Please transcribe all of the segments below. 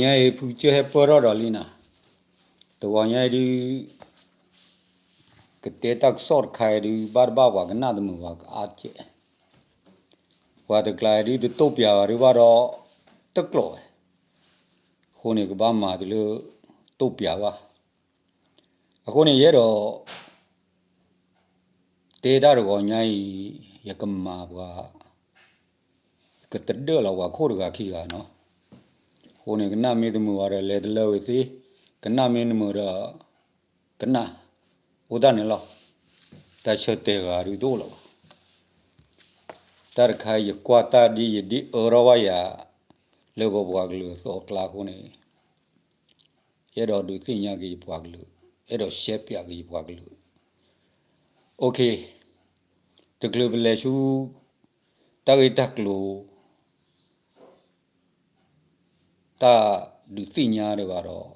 ညါအံၤ ဖုကစၢၢ်ဟဲပၢၢ်ထီၣ်ဒီးလံနၤ, တဂီၤညါအံၤဒုး ကတဲတၢ်ကစီၣ်တခါအံၤဒုး ဘၣ်တဘၣ်ပှၤကနၣ်တမုာ်ဘၣ်ကအါကဲး, ပှၤတကျါအံၤဒုး တတိာ်ပျးဘၣ်ဒုးဘၣ်ဒီး တကျိးဝဲ, အဃိန့ၣ် ကဘၣ်မၤတုၤလၢ တိာ်ပျးဘၣ်. အဃိန့ၣ် ယအဲၣ်ဒိး တဲတၢ်တဂီၤညါအံၤ ယကမၤပှၤ ကတဒၢၣ်လီၤပှၤခိၣ်တဂၤခံဂၤနီၤ. အဃိန့ၣ် ကနၣ်မ့ၢ်တမုာ်ဘၣ်ဒီး လဲၤတလၢဝံၤသ့, ကနၣ်မ့ၢ်တမုာ်ဒီး ကနၣ် အိၣ်တၢ်န့ၣ်လီၤ. တၢ်ဆၢတဲာ်ဂၤဒုးတအိၣ်လၢၤဘၣ်. တၢ်တခါ ယကွၢ်တၢ်ဒ်ယဒ်အၢထီၣ်ဘၣ်ယၤ လၢပပှၤကလုာ်အသီအကျါအဃိန့ၣ် အဲၣ်ဒိးဒုးသ့ၣ်ညါက့ၤယပှၤကလုာ်, အဲၣ်ဒိးရှဲပၠးက့ၤယပှၤကလုာ်. အိၣ်ခ့, တချုးပလဲၤဆူ တၢ်ဂ့ၢ်တၢ်ကျိၤ တၢ်ဒုးသ့ၣ်ညါဒံးဘၣ်ဒီး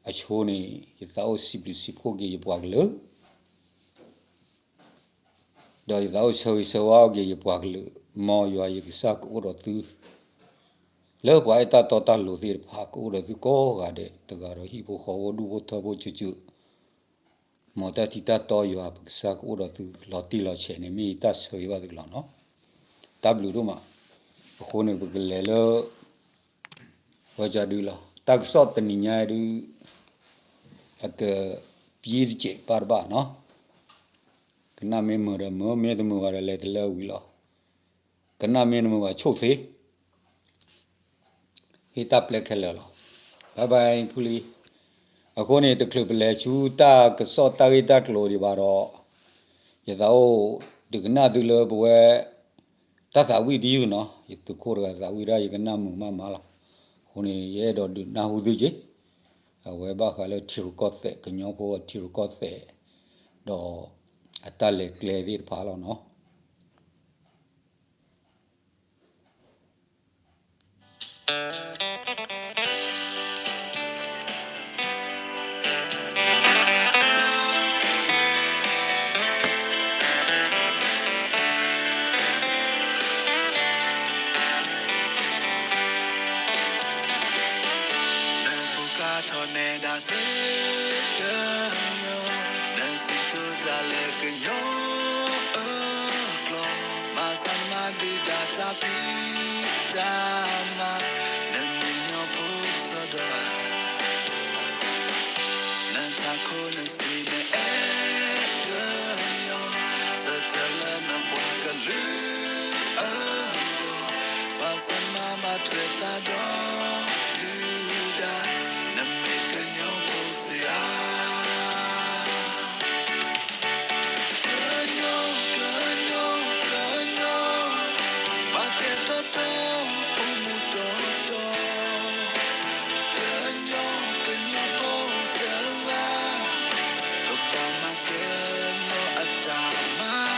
အဆိန့ၣ် ယသးအိၣ်စံးဘျုးစံးဖှိၣ်က့ၤယပှၤကလုာ် ဒီးယသးအိၣ်ဆၢဂ့ၤဆၢဝါက့ၤယပှၤကလုာ်, မ်ယွၤယကစၢ်ကအိၣ်ဒီးသု, လၢပှၤအဲၣ်တၢ်တီတၢ်လိၤသ့ၣ်တဖၣ် ကအိၣ်ဒီးသုကိးဂၤဒဲး, တဂၤဒီးဟံၣ်ဖိဃီဖိဒူၣ်ဖိထၢဖိစုာ်စုာ်, မ်တၢ်ထံတၢ်တီယွၤပကစၢ်ကအိၣ်ဒီးသုလီၤတံၢ်လီၤဆဲးန့ၣ် မ့ၢ်ယတၢ်ဆၢဂ့ၤဘၣ်သုလီၤနီၤ. တၢ်ဘျုးဒိၣ်မး. အဃိန့ၣ် ပကလဲၤလၢ ဝဲဒၣ်ဒုးလီၤ. တၢ်ကစီၣ်တနံၤညါဒုး အကပံတစဲးဘၣ်တဘၣ်နီၤ. ကနၣ်မ့ၢ်မုာ်ဒီးမုာ်, မ့ၢ်တမုာ်ဘၣ်ဒီးလဲၤတလၢဝံၤလီၤ. ကနၣ်မ့ၢ်တမုာ်ဘၣ်ဆိၣ်သ့, ဟ့ၣ်တၢ်ပျဲခဲလၢာ်လီၤ. Bye bye ဖုလံ. အဃိန့ၣ် တချုးပလဲၤဆူတၢ်ကစီၣ်တၢ်ဂ့ၢ်တၢ်ကျိၤဒံးဘၣ်ဒီး ယသးအိၣ်ဒုးကနၣ်သုလၢပဝဲ တၢ်သးဝံၣ်တယုၢ်နီၤ, ယသုးခိၣ်တဂၤသးဝံၣ်ဒၣ် ယကနၣ်မုာ်မးမးလီၤ. အဃိန့ၣ် ယအဲၣ်ဒိးဒုးနၢ်ဟူသုက့ၤ, အဝဲဘၣ်ဃးလၢထံရူၢ်ကီၢ်သဲး, ကညီဖိအထံရူၢ်ကီၢ်သဲး, ဒီးအတၢ်လဲၤကျဲသ့ၣ်တဖၣ်လီၤနီၤ. နပူၤကါထီၣ်နဲဒၣ်စ့ၢ်ကီး နစံးကတိၤတၢ်လၢကညီအကျိာ်, ဘၣ်ဆၣ်နမၤဒုးဒၣ်တၢ်ဖံးတၢ်မၤ, နမ့ၢ်ကညီဖိစီၤဒီးဧါ. နထးခိၣ်နစံးနအဲၣ်ကညီ, ဆၢထၢၣ်လၢနပှၤကလုာ်အဂီၢ်, ဘၣ်ဆၣ်နမၤဘၣ်ထွဲသးဒီးဒုၣ်ဒါ, နမ့ၢ်ကညီဖိစ့ၢ်ဧါ. ကညီ, ကညီ, ကညီ, ပှၤကဲထီၣ်တၢ်အိၣ်မူတီတီ, ကညီ, ကညီဖိတဂၤ, ကဘၣ်မၤကညီအတၢ်မၤ,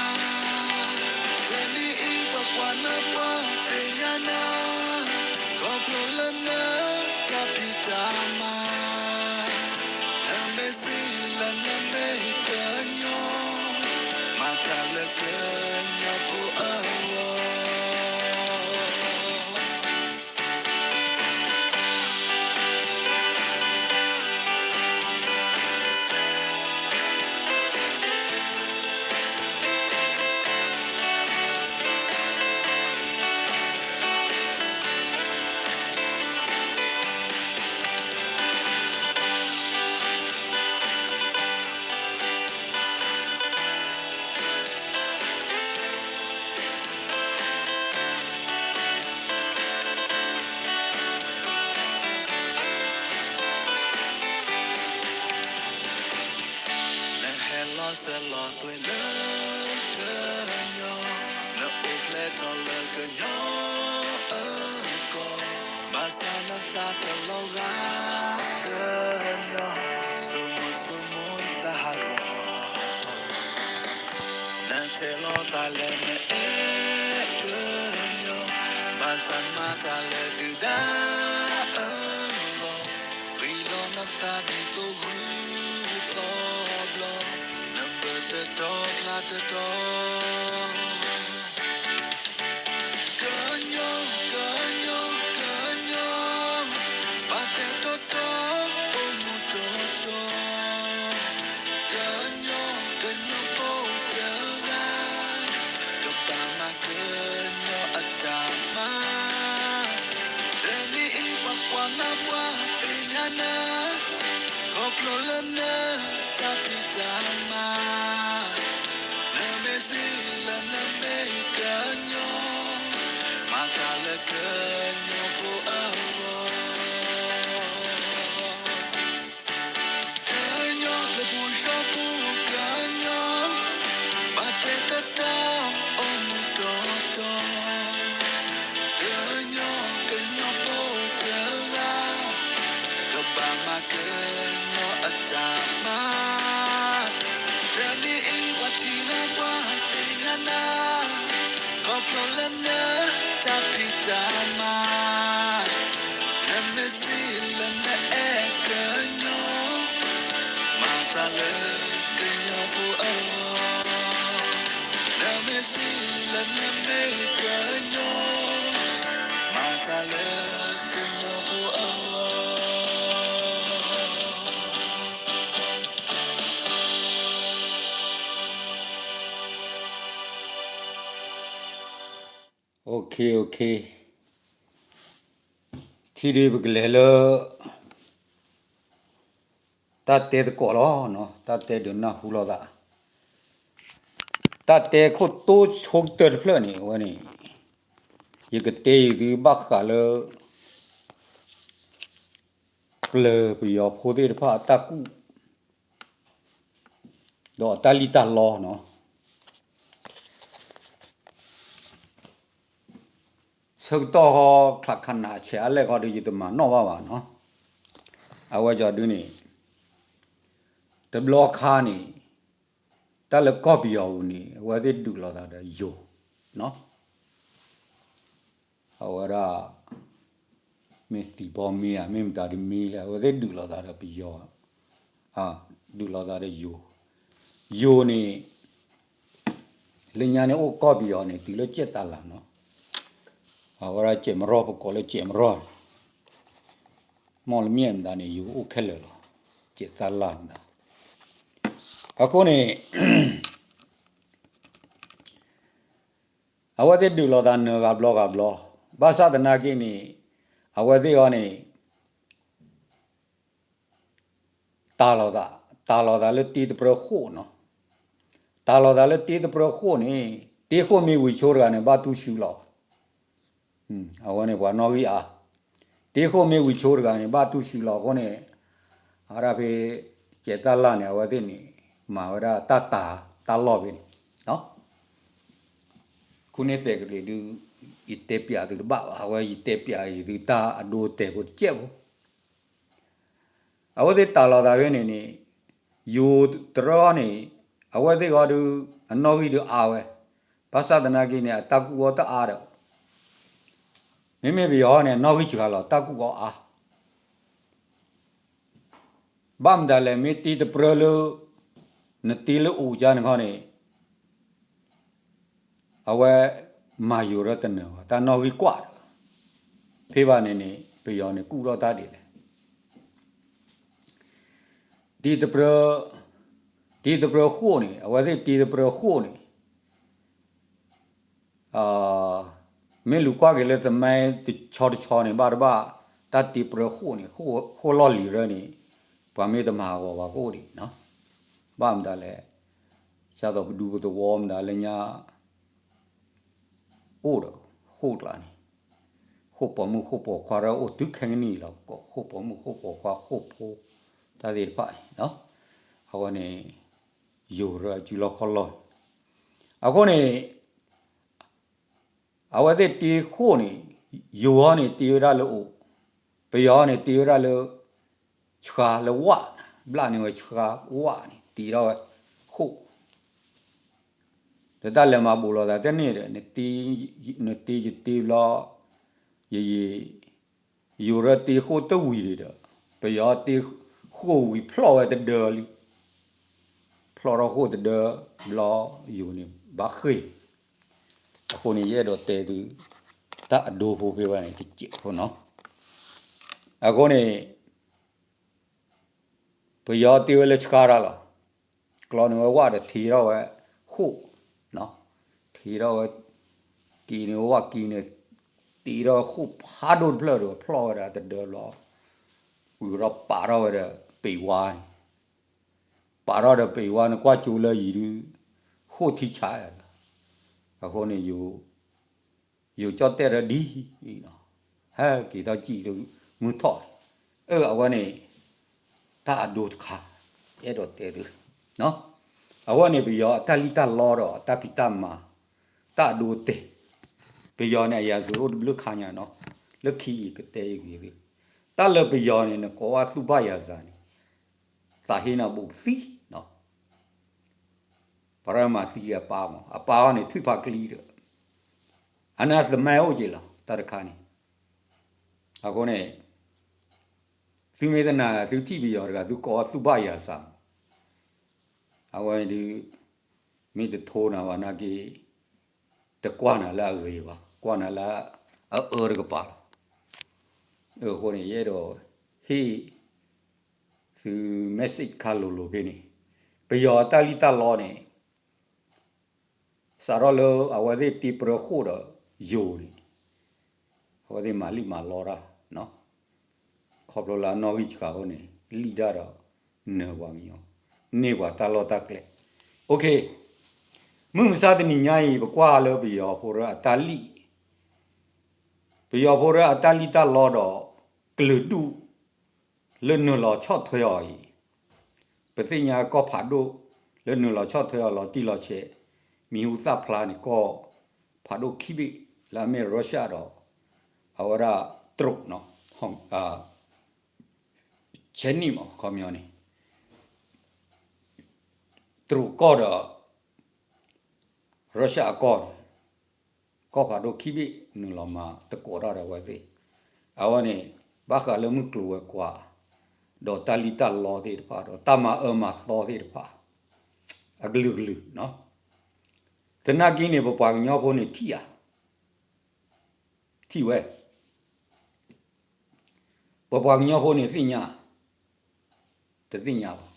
တနံၤအံၤပပှၤနပှၤသ့ၣ်ညါနၤ, ခီဖျိလၢနတၢ်ဖံးတၢ်မၤ, နမ့ၢ်စံးလၢနမ့ၢ်ကညီ, မၤတၢ်လၢကညီဖိအဂီၢ်. နဟဲလီၤစၢၤလီၤသွဲၣ်လၢကညီ, နအိၣ်ဖျဲၣ်ထီၣ်လၢကညီအကီၢ်, ဘၣ်ဆၣ်နသးတလီၤဂာ်ကညီ, ဆိမိၣ်ဆိမိၣ်သးဟးဂီၤ, နတဲလီၤသးလၢနအဲၣ်ကညီ, ဘၣ်ဆၣ်နမၤတၢ်လၢဒုၣ်ဒါအဂီၢ်, ဂံၢ်လီၤနသးဒ်သိးဂုၢ်သီဘျီ, နဘၢတတီဖျါတတီ, ကညီ, ကညီ, ကညီ, ဘၣ် နၢ်ပှၢ်သ့ၣ်ညါနၤ, ခီဖျိလၢနတၢ်ဖံးတၢ်မၤ, နမ့ၢ်စံးလၢနမ့ၢ်ကညီ, မၤတၢ်လၢကညီဖိအဂီၢ်. ကညီလၢပူၤယီၤပူၤကညီ, ဘၣ်တဲတၢ်အိၣ်မူတီတီ, ကညီ ကညီဖိတဂၤ, ကဘၣ်မၤကညီအတၢ်မၤ, တနံၤအံၤပှၤထံၣ်နၤပှၤသ့ၣ်ညါနၤ, ခီဖျိလၢနတၢ်ဖံးတၢ်မၤ, နမ့ၢ်စံးလၢနအဲၣ်ကညီ, မၤတၢ်လၢကညီဖိအဂီၢ်, နမ့ၢ်စံးလၢနမ့ၢ်ကညီ, မၤတၢ်လၢကညီဖိအဂီၢ်. OK, OK, ထံၣ်ဒုးပကလဲၤလၢ တၢ်တဲသကိးလီၤ, တၢ်တဲဒုးနၢ်ဟူလိာ်သး, တၢ်တဲခိၣ်တိဆိကတၢၢ်တဖျၢၣ်န့ၣ် အဝဲန့ၣ် ယကတဲယသုဘၣ်ဃးလၢ ကျၢၤပယီၤဖိသ့ၣ်တဖၣ်အတၢ်ကူၣ် ဒီးအတၢ်လံၣ်တၢ်လီနီၤ. ဆၢကတီၢ်ဃီ ချးခးနးဆဲးအါလဲၣ်ဃီဒီး ယတမၤနီၣ်ဘၣ်ဘၣ်နီၤ. အဝဲကီဒုန့ၣ် တဘျီခါန့ၣ် တၢ်လၢကီၢ်ပယီၤပူၤန့ၣ် အဝဲသ့ၣ်ဒုးလိာ်သးဒီးယိၤနီၤ. အဝဲဒၣ် မ့ၢ်သံၣ်ဘီမ့ၢ်ဧါ မ့ၢ်မတၤတမံၤလဲၣ် အဝဲသ့ၣ်ဒုးလိာ်သးဒီးပယီၤ, ဒုးလိာ်သးဒီးယိၤ, ယိၤန့ၣ် လၢညါန့ၣ်အိၣ်ကီၢ်ပယီၤန့ၣ် တုၤလၢကဲးသးလးနီၤ. အဝဲဒၣ်ကဲးမရီၢ် ပကိးလၢကဲးမရီၢ်န့ၣ် မီၣ်လမၠဲၣ်မတၤန့ၣ် ယိၤအိၣ်ခဲလၢာ်လီၤ. ကဲးသးလးမတၤ. အဃိန့ၣ် အဝဲသ့ၣ်ဒုးလိာ်သးနၢၤဂၤဘျီဂၤဘျီ, ဘၣ်ဆၣ်သနာ်က့န့ၣ် အဝဲသ့ၣ်အီၤန့ၣ် တၢ်လိာ်သး, တၢ်လိာ်သးလၢတ့တပြၢဃိၣ်နီၤ. တၢ်လိာ်သးလၢတ့တပြၢဃိၣ်န့ၣ် တ့ဃိၣ်မ့ၢ်ဝံၤဆိတဂၤန့ၣ် ဘၣ်တူၢ်ဆူလီၤ. အဝဲန့ၣ်ပှၤနီၣ်ဂံၢ်အါ, တ့ဃိၣ်မ့ၢ်ဝံၤဆိတဂၤန့ၣ် ဘၣ်တူၢ်ဆူလီၤအဃိန့ၣ်, အဝဲဒၣ်ဖဲ ကဲးသးလးန့ၣ် အဝဲသ့ၣ်န့ၣ် မၤဝဲဒၣ်တၢ်တၤတၢ်လီၢ်ဖဲန့ၣ် ခိၣ်န့ၣ်သဲးကရံးဒုး ယတဲပျးသုတဘၣ်ဘၣ်, အဝဲယတဲပျးယသုတၢ်အဒိအတဲာ်ဖိတကဲးဖိ. အဝဲသ့ၣ်တၢ်လိာ်သးဖဲန့ၣ်န့ၣ် ယိၤတရၢအီၤန့ၣ် အဝဲသ့ၣ်အီၤဒုး အနီၣ်ဂံၢ်ဒုးအါဝဲ, ဘၣ်ဆၣ်သနာ်က့န့ၣ် အတၢ်ကူၣ်အီၤတအါဒီး မ့မ့ၢ်ပယီၤန့ၣ် အနီၣ်ဂံၢ်စှၤလီၤ တၢ်ကူၣ်အီၤအါ. ဘၣ်မတၤလဲၣ် မ့ၢ်တ့တပြၢလၢ နတ့လၢအိၣ်ကါန့ၣ်ခီန့ၣ် အဝဲမၤယိၤရၢတနၢၤဘၣ် တၢ်နီၣ်ဂံၢ်ကွၢ်ဒီး ဖဲဘၣ်န့ၣ်န့ၣ် ပယီၤန့ၣ်ကူၣ်ထီၣ်တၢ်ဒ်လဲၣ်. တ့တပြၢ, တ့တပြၢဃိၣ်န့ၣ် အဝဲသ့ၣ်တ့တပြၢဃိၣ်န့ၣ် မ့ၢ်လူၤကွၢ်က့ၤလၢသမိုင်းတဆီတဆီန့ၣ် ဘၣ်တဘၣ် တၢ်တ့ပြၢဃိၣ်န့ၣ် ဃိၣ်လီၢ်လံၤရၢန့ၣ် ပှၤမ့ၢ်တမၤဟးဂီၤဘၣ်ကအိၣ်ဒံးနီၤ. ဘၣ်မတၤလဲၣ်, ဒ်သိးပဒူပသဝီမတၤလၢညါ အိၣ်ဒီး ဃိၣ်ကျါန့ၣ် ဃိၣ်ပိာ်မုၣ်ဃိၣ်ပိာ်ခွါရၢအိၣ်တုၤခဲကနံၣ်အံၤလီၤ. ပကိးဃိၣ်ပိာ်မုၣ်ဃိၣ်ပိာ်ခွါ ဃိၣ်ဖိ တၢ်သ့ၣ်တဖၣ်န့ၣ် အဝဲန့ၣ် ယိၤရၢအစုလီၢ်ခီၣ်လီၢ်န့ၣ် အဃိန့ၣ် အဝဲသ့ၣ်တ့ဃိၣ်န့ၣ် ယိၤအီၤန့ၣ်တ့ဝဲဒၣ်လၢအိၣ်, ပယီၤအီၤန့ၣ်တ့ဝဲဒၣ်လၢ ဆှါလၢဝၣ်, ဘျၣ်န့ၢ်ဝဲဆှါဝၣ်န့ၣ် တ့ထီၣ်ဝဲဃိၣ် ဒီးတၢ်လဲၤမၤဘူးလိာ်သးတန့ၢ်ဒီး နတ့ယတ့ဘျီ ယယံာ် ယိၤရၢတ့ဃိၣ်တဝံၤဒံးဒီး ပယီၤတ့ဃိၣ်ဝံၤဖျီၣ်ဝဲတဒၢလံ, ဖျီၣ်ထီၣ်ဃိၣ်တဒၢဘျီ ယိၤန့ၣ်ဘၣ်ဃ့ၢ်, အဃိန့ၣ် ယအဲၣ်ဒိးတဲသု တၢ်အဒိဖိဖဲဘၣ်န့ၣ် တစဲးဖိနီၤ, အဃိန့ၣ် ပယီၤတ့ဝဲလၢဆှါတၢ်လီၤ, ကျီန့ၢ်ဝဲဝၣ်ဒီးထံထီၣ်ဝဲဃိၣ်, ထံထီၣ်ဝဲ က့ၤန့ၢ်ဝဲဝၣ်က့ၤန့ၣ် တ့ထီၣ်ဃိၣ်ဖးဒိၣ်တဖျၢၣ်ဒီး ဖျီၣ်ဝဲဒၣ်တဒၢဘျီ, ဝံၤဒီးပာ်ထီၣ်ဝဲဒီးပ့ၤဝါန့ၣ်, ပာ်ထီၣ်ဒီးပ့ၤဝါန့ၣ် ကွၢ်ကၠိလၢယံၤဒုး, ဃိၣ်ထံဆါယၤဒီး, အဃိန့ၣ် ယိၤကၠီၣ်တဲၣ်ဒီးဒ်အံၤ, ဟဲက့ၤထီၣ်စံၣ်တမုၢ်ထီၣ်, အၢ အဝဲန့ၣ် တၢ်အဒိတခါ အဲၣ်ဒိးတဲသု, အဝဲန့ၣ်ပယီၤအတၢ်လံၣ်တၢ်လီဒီးအတၢ်ဖံးတၢ်မၤ တၢ်အဒိအတဲာ်, ပယီၤန့ၣ် အရာဇဝင်အိၣ်တဘျုးခါညါနီၤ, လၢခံအံၤကတဲအံၤဂ့ၤဂ့ၤ, တၢ်လၢပယီၤန့ၣ် နကိးဝဲသူၣ်ဘၣ်ယၤစးန့ၣ်, သးဟ့နၤဘူးသံနီၤ, ပှၤရၢမၤသံအပၢ်မး, အပၢ်အီၤန့ၣ် ထွံၣ်ဖးကျံဒီး, အန့ၣ်သမၢအိၣ်က့ၤလီၤ တၢ်တခါန့ၣ်, အဃိန့ၣ် သုမ့ၢ်တနာ် သုထံၣ်ပယီၤတဂၤ သုကိးသူၣ်ဘၣ်ယၤစးမး, အဝဲဒုး မ့ၢ်တထိနၤဘၣ်နာ်က့, တကွၢ်နၤလၢအဂ့ၤဘၣ်, ကွၢ်နၤလၢအအၢတကပၤလီၤ, အဃိန့ၣ် ယအဲၣ်ဒိးဟ့ၣ်သု message ခါလိၤလိၤဖဲန့ၣ်, ပယီၤအတၢ်လံၣ်တၢ်လီန့ၣ် စးထီၣ်လၢအဝဲသ့ၣ်တ့ပြၢဃိၣ်ဒီးယိၤန့ၣ်, အဝဲသ့ၣ်မၤလံၣ်မၤလီတၢ်, ခီဖျိလၢအနီၣ်ဂံၢ်စှၤအဃိန့ၣ် လံၣ်တၢ်ဒီးနၢၤပှၤကညီ, န့ၢ်ပှၤတၢ်လီၢ်တၢ်ကျဲ, မုၢ်မဆါတနံၤညါအံၤ ပကွၢ်လၢပယီၤဖိရၢအတၢ်လံၣ်, ပယီၤဖိရၢအတၢ်လံၣ်တၢ်လီဒီး ကလုာ်ဒူၣ် လၢနုာ်လီၤဆီၣ်ထွဲအီၤအံၤ, ပသ့ၣ်ညါကီၢ်ဖးဒိၣ် လၢနုာ်လီၤဆီၣ်ထွဲအီၤလီၤတံၢ်လီၤဆဲး, မံၤဟူသၣ်ဖျါန့ၣ် ကီၢ်ဖးဒိၣ်ခံဘ့ၣ် လၢအမ့ၢ် Russia ဒီး အဝဲဒၣ်တရူးနီၤ, ဆဲနံၣ်မး ခီပညီန့ၣ် တရူးကီၢ်ဒီး Russia အကီၢ်န့ၣ် ကီၢ်ဖးဒိၣ်ခံဘ့ၣ် နုာ်လီၤမၤသကိးတၢ်ဒီးအဝဲသ့ၣ်, အဝဲန့ၣ် ဘၣ်ဃးလၢမုၢ်ကျိၤဝဲၤကွာ် ဒီးတၢ်လံၣ်တၢ်လီသ့ၣ်တဖၣ် ဒီးတၢ်မၤအၢမၤသီသ့ၣ်တဖၣ် အကလုာ်ကလုာ်, သနာ်က့န့ၣ် ပပှၤကညီဖိန့ၣ်ထံၣ်ဧါ, ထံၣ်ဝဲ ပပှၤကညီဖိန့ၣ်သ့ၣ်ညါ, တသ့ၣ်ညါဘၣ်.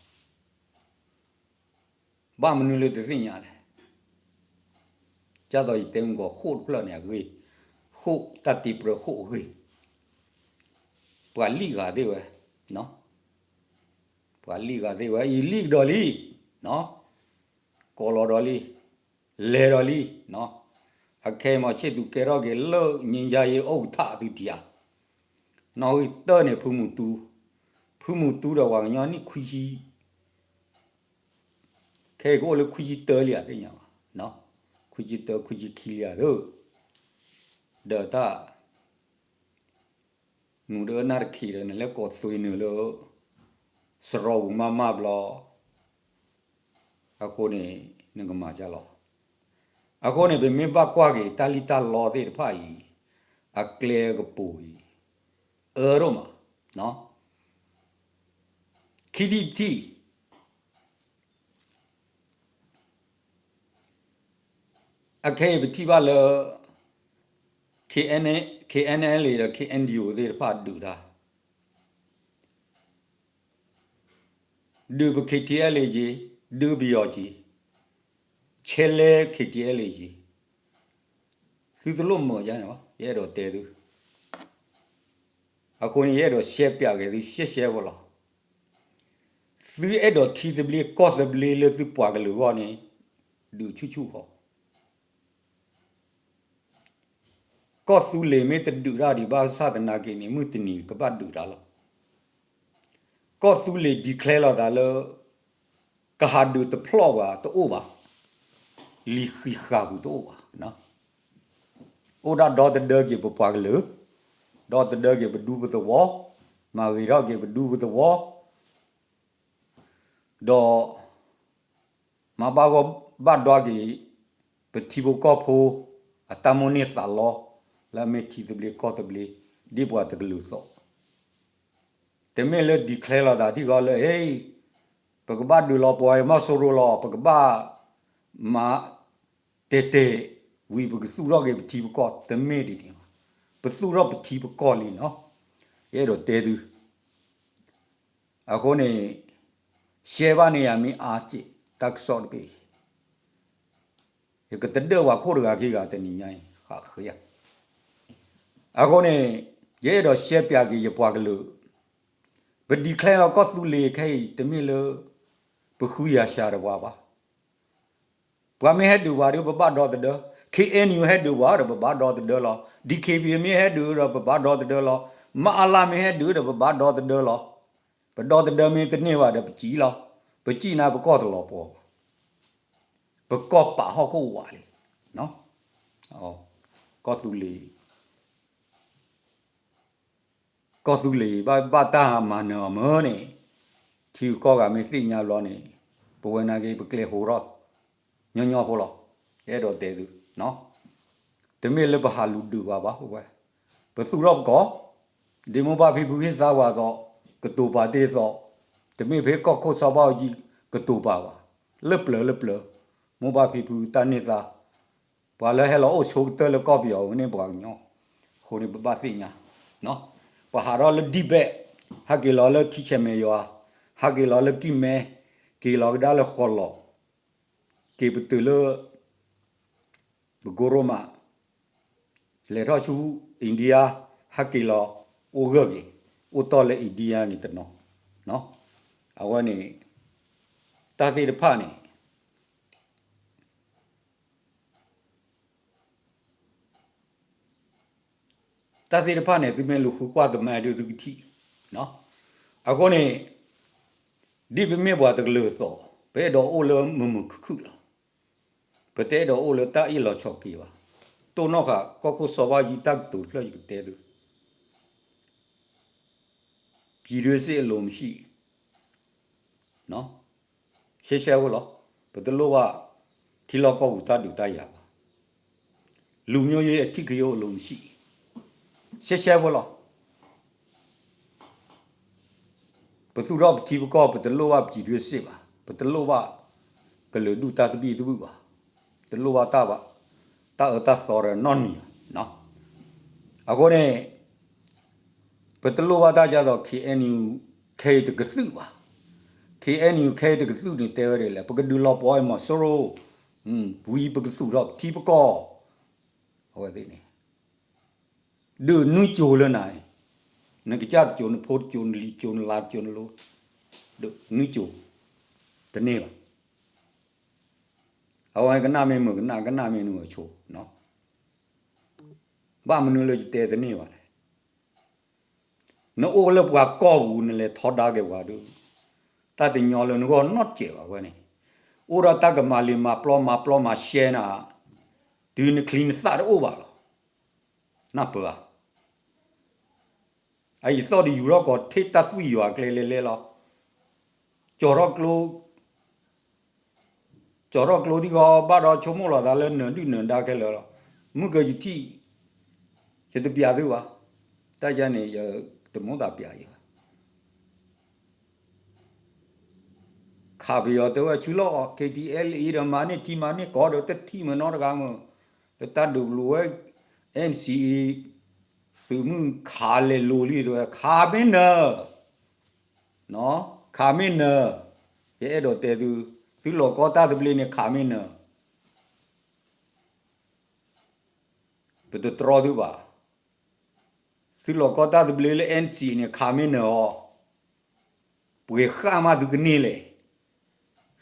ဘၣ်မနုၤလၢတသ့ၣ်ညါလဲၣ်. ကၢ်သိးယတဲမုၢ်ကီၢ် ဃိၣ်တဖျၢၣ်န့ၣ်အဂ့ၤ, ဃိၣ်တၢ်တ့ပြၢဃိၣ်အဂ့ၤ, ပှၤလံၣ်ဂၤသ့ၣ်ဝဲ, ပှၤလံၣ်ဂၤသ့ၣ်ဝဲ အံၤလံၣ်ကဒီးလံ, ကိးလီၤဒီးလံ, လဲၤဒီးလံ, အခဲအံၤမ့ၢ်ဆ့ၣ်သူးကဲထီၣ်က့ၤလၢ ငြိမ်းချမ်းရေး ဥက္ကဋ္ဌ သုတံၢ်ဧါ, နီၣ်ဂံၢ်တၢန့ၣ် ဖုမူတူ, ဖုမူတူဒီးပှၤကညီနံၣ်ခွံဆံ, ခဲအံၤကအိၣ်လၢခွံဆံတၢလံဧါ သ့ၣ်ညါဘၣ်, ခွံဆံတၢ ခွံဆံခံလံဧါသၢ, ဒီးတၢ် နူၤတအၢနၢ်တခံးဒီး နလဲၤကိးသွံၣ်နုာ်လၢ စရီပူၤမးမးဘျီ, အဃိန့ၣ် နကမၤကၢ်လီၤ. အဃိန့ၣ် ပမ့ၢ်ဘၣ်ကွၢ်က့ၤ တၢ်လံၣ်တၢ်လီသ့ၣ်တဖၣ်အံၤ အကျဲကပူၤအံၤ အၢဒိၣ်မး, ခံထံၣ်တထံၣ် အခဲအံၤပထံၣ်ဘၣ်လၢ KNLA ဒီး KNDO သ့ၣ်တဖၣ်ဒုးတၢ်, ဒုးပ KTLA က့, ဒုးပယီၤက့, ဆဲးလဲ KTLA က့, သုတလိၣ်မုာ်ဒ်န့ၣ်ဘၣ်, ယအဲၣ်ဒိးတဲသု, အဃိန့ၣ် ယအဲၣ်ဒိးရှဲပၠးက့ၤသု ရှဲရှဲဖိလီၤ. သုအဲၣ်ဒိးထံသဘျ့ကီၢ်သဘျ့လၢသုပှၤကလုာ်အဂီၢ်န့ၣ် ဒုးဆူၣ်ဆူၣ်ဃီ, ကီၢ်သူလ့ၤမ့ၢ်တဒုးတၢ်ဒံးဘၣ်ဆၣ်သနာ်က့န့ၣ် မုၢ်တနံၤကဘၣ်ဒုးတၢ်လီၤ. ကီၢ်သူလ့ၤ declare လိာ်သးလၢ ကဟးဒုးတဖျီၣ်ဘၣ်တအိၣ်ဘၣ်, လံာ်ဃံးဃာ်ပူၤတအိၣ်ဘၣ်, အိၣ်ဒၣ်ဒီသဒၢက့ၤပပှၤကလုာ်, ဒီသဒၢက့ၤပဒူပသဝီ, မၤဂ့ၤထီၣ်က့ၤပဒူပသဝီ ဒီး မၤဘၣ်ဂီၢ်ဘၣ်ဒွါက့ၤ ပထံဖိကီၢ်ဖိ အတၢ်မိၣ်န့ၢ်သးလီ လၢအမ့ၢ်ထံသဘျ့ကီၢ်သဘျ့ ဒ်ပှၤတကလုာ်အသိး, တမ့ၢ်လၢ declare လိာ်သးထံၣ်ဃီလၢ ဟ့ၣ် ပကဘၣ်ဒုးလီၤပှၤအံၤမီၢ်စိရိၤလီၤ, ပကဘၣ်မၤတဲာ်တဲာ်ဝံၤ ပကသူၣ်ထီၣ်က့ၤပထံပကီၢ် တမ့ၢ်ဒ်န့ၣ်ဘၣ်. ပသူၣ်ထီၣ်ပထံပကီၢ်လံနီၤ, ယအဲၣ်ဒိးတဲသု အဃိန့ၣ် ရှဲဘၣ်န့ၢ်ယၤမ့ၢ်အါစ့ၢ် တၢ်ကစီၣ်တဘ့ၣ်အံၤ, ယကတဒၢၣ်ပှၤခိၣ်တဂၤခံဂၤတနံၤညါအံၤ ဃးဃ့ဧါ. အဃိန့ၣ် ယအဲၣ်ဒိးရှဲပၠးက့ၤယပှၤကလုာ်, ပ declare လီၤကီၢ်သူလ့ၤခဲအံၤ တမ့ၢ်လၢ ပဃုယၤရှၤတဝၤဘၣ်. ပှၤမ့ၢ်ဟဲဒုးပှၤဒီး ပဘၣ်ဒီသဒၢ, KNU ဟဲဒုးပှၤဒီး ပဘၣ်ဒီသဒၢလီၤ. DKBA မ့ၢ်ဟဲဒုးဒီး ပဘၣ်ဒီသဒၢလီၤ. မအလ မ့ၢ်ဟဲဒုးဒီး ပဘၣ်ဒီသဒၢလီၤ. ပဒီသဒၢမ့ၢ်တန့ၢ်ဘၣ်ဒီး ပစံၣ်လီၤ. ပစံၣ်န့ၣ် ပကီၢ်တလီၤပှီၤဘၣ်. ပကီၢ်ပာ်ဟီၣ်ခိၣ်ဝးလံ. ကီၢ်သူလ့ၤ ကီၢ်သူလ့ၤဘၣ်ဘၣ်တၢ်မၤနၢၤအီၤမ့ၢ်န့ၣ်, ထံဂုၤကီၢ်ဂၤမ့ၢ်သ့ၣ်ညါဘျီန့ၣ်, ပဝဲနာ်က့ ပကျဲၤဟိးထီၣ် ညီညီဖိလီၤ. အဲၣ်ဒိးတဲသု, တမ့ၢ်လၢပဟးလူၤဒုးပှၤဘၣ်ဝဲ, ပသူၣ်ထီၣ်ပကီၢ်, ဒ်မိၢ်ပၢ်ဖံဖုဟ့ၣ်သါပှၤအသိး, ကတိၤပာ်တ့ၢ်အသိး, တမ့ၢ်ဖဲကီၢ်ခိၣ်စီၤဘၣ်အူကၠံ ကတိၤပာ်ဘၣ်, လၢပျၢၤလၢပျၢၤ, မိၢ်ပၢ်ဖံဖုတၢ်န့ၢ်သါ ပှၤလၢဟဲလီၤအိၣ်ဆိကတၢၢ်လၢကီၢ်ပယီၤဝဲန့ၣ်ပှၤကညီ, အဃိန့ၣ်ပဘၣ်သ့ၣ်ညါ, ပှၤဟးထီၣ်လၢဒံၣ်ဘဲၣ်, ဟးက့ၤလီၤလၢထံဆဲးမဲာ်ယွၤ, ဟးက့ၤလီၤလၢကံၢ်မဲ, က့ၤလီၤကဒါလၢဃီၤလီၤ, က့ၤပတုာ်လၢ ပကိရိမး, လဲၤထီၣ်ဆူ India, ဟးက့ၤလီၤအိၣ်ဂၢၢ်က့ၤ, အိၣ်တီၢ်လၢ India န့ၣ်တနီၤ, အဝဲန့ၣ် တၢ်သ့ၣ်တဖၣ်န့ၣ် တၢ်သ့ၣ်တဖၣ်န့ၣ် သုမ့ၢ်လူၤဃုကွၢ်သမါဒုးသုကထံၣ်, အဃိန့ၣ် ဒ်ပမ့ၢ်ပှၤတကလုာ်အသိး, ပအဲၣ်ဒိးအိၣ်လၢမုာ်မုာ်ခုၣ်ခုၣ်လီၤ. ပတအဲၣ်ဒိးအိၣ်လၢတၢ်အ့ၣ်လိာ်ဆိးက့ဘၣ်. တိၢ်နီၣ်ဃာ် ကီၢ်ခိၣ်စီၤဘၣ်အူကၠံတၢ်ကတိၤတဖျၢၣ်ယကတဲသု, ပြည်တွင်းစစ်အလိုမရှိ, ရှဲရှဲဖိလီၤ. ပတလိၣ်ဘၣ် ထံလီၢ်ကီၢ်ပူၤတၢ်ဒုးတၢ်ယၤဘၣ်. လူမျိုးရေးအဓိကရုဏ်းအလိုမရှိ, ရှဲရှဲဖိလီၤ. ပသူၣ်ထီၣ်ပထံပကီၢ် ပတလိၣ်ဘၣ် ပြည်တွင်းစစ် ဘၣ်, ပတလိၣ်ဘၣ် ကလုာ်ဒူၣ်တၢ်သဘံၣ်သဘုၣ်ဘၣ်, တလိၣ်ဘၣ်တၢ်ဘၣ်, တၢ်အၢတၢ်သီဒီးနီတမံၤဘၣ်. အဃိန့ၣ် ပတလိၣ်ဘၣ်တၢ်ဒ်သိး KNU ခဲအံၤတကသုၣ်ဘၣ်. KNU ခဲအံၤတကသုၣ်န့ၣ် တဲဝဲဒ်လဲၣ်, ပကဒုးလီၤပှီၢ်အမီၤစိရိၤ, ဝံၤပကသူၣ်ထီၣ်ပထံပကီၢ်, အဝဲသ့ၣ်န့ၣ် ဒုးနွံကၠိၤလၢနၤန့ၣ်, နကစၢ်တကၠိၤ နဖိတကၠိၤ နလံၤကၠိၤ နလါကၠိၤ နလိၤ, ဒုးနွံကၠိၤ, တန့ၢ်ဘၣ်. အဝဲကနၣ်မ့ၢ်မုာ်ကနၣ် ကနၣ်မ့ၢ်နုာ်ဆိ, ဘၣ်မနုၤလၢယတဲတန့ၢ်ဘၣ်လဲၣ်. နအိၣ်လၢပှၤကီၢ်ပူၤ နလဲၤထီဒါက့ၤပှၤဒုး, တၢ်တညီလၢနဂီၢ်နီတစဲးဘၣ်ဝဲန့ၣ်, အိၣ်ဒီးတၢ်ကမၤလံာ်မၤပျီမၤပျီမၤရှဲနၤ, တုၤနချံနသၣ်တအိၣ်ဘၣ်လီၤ. နၢ်ပၢၢ်ဧါ. အအံၤသီၣ်တယူၤထီၣ်ကီး ထံၣ်တၢ်သွံၣ်ယွၤကျဲလဲၤလဲၤလီၤ. ကၠီၤထီၣ်ကျိ ကၠီၤထီၣ်ကျိဒ်ဂီၤ ဘၣ်ဒီးဆိကမိၣ်လီၤသးလၢနၢၤဒုၣ်နၢၤဒါခဲလၢာ်လီၤ. မုၢ်ကယထံၣ် ယတပျးသုဘၣ်. တၢ်ယၤန့ၣ် ယတမိၣ်သးပျးယၤဘၣ်. ခးပယီၤတဲဝဲဆူလီၤ KTLA ဒီးမၤန့ၢ်ထံမၤန့ၢ်ကီၢ်ဒီး တထံၣ်မ့ၢ်နီတဂၤမ့ၢ်, လၢတၢ်ဒုးပျိၤဝဲ NCA သုးမုၢ်ခးလဲၤလိၤလံတဲဝဲ ခးမ့ၢ်နၢၤ, ခးမ့ၢ်နၢၤ, ယအဲၣ်ဒိးတဲသု, သုလီၤကီတၢ်သဘျ့န့ၣ် ခးမ့ၢ်နၢၤ ပတတြီသုဘၣ်. သုလီၤကီတၢ်သဘျ့လၢ NCA န့ၣ် ခးမ့ၢ်နၢၤအီၤ, ပှဲၤဃၣ်မးသုကန့ၢ်လဲၣ်,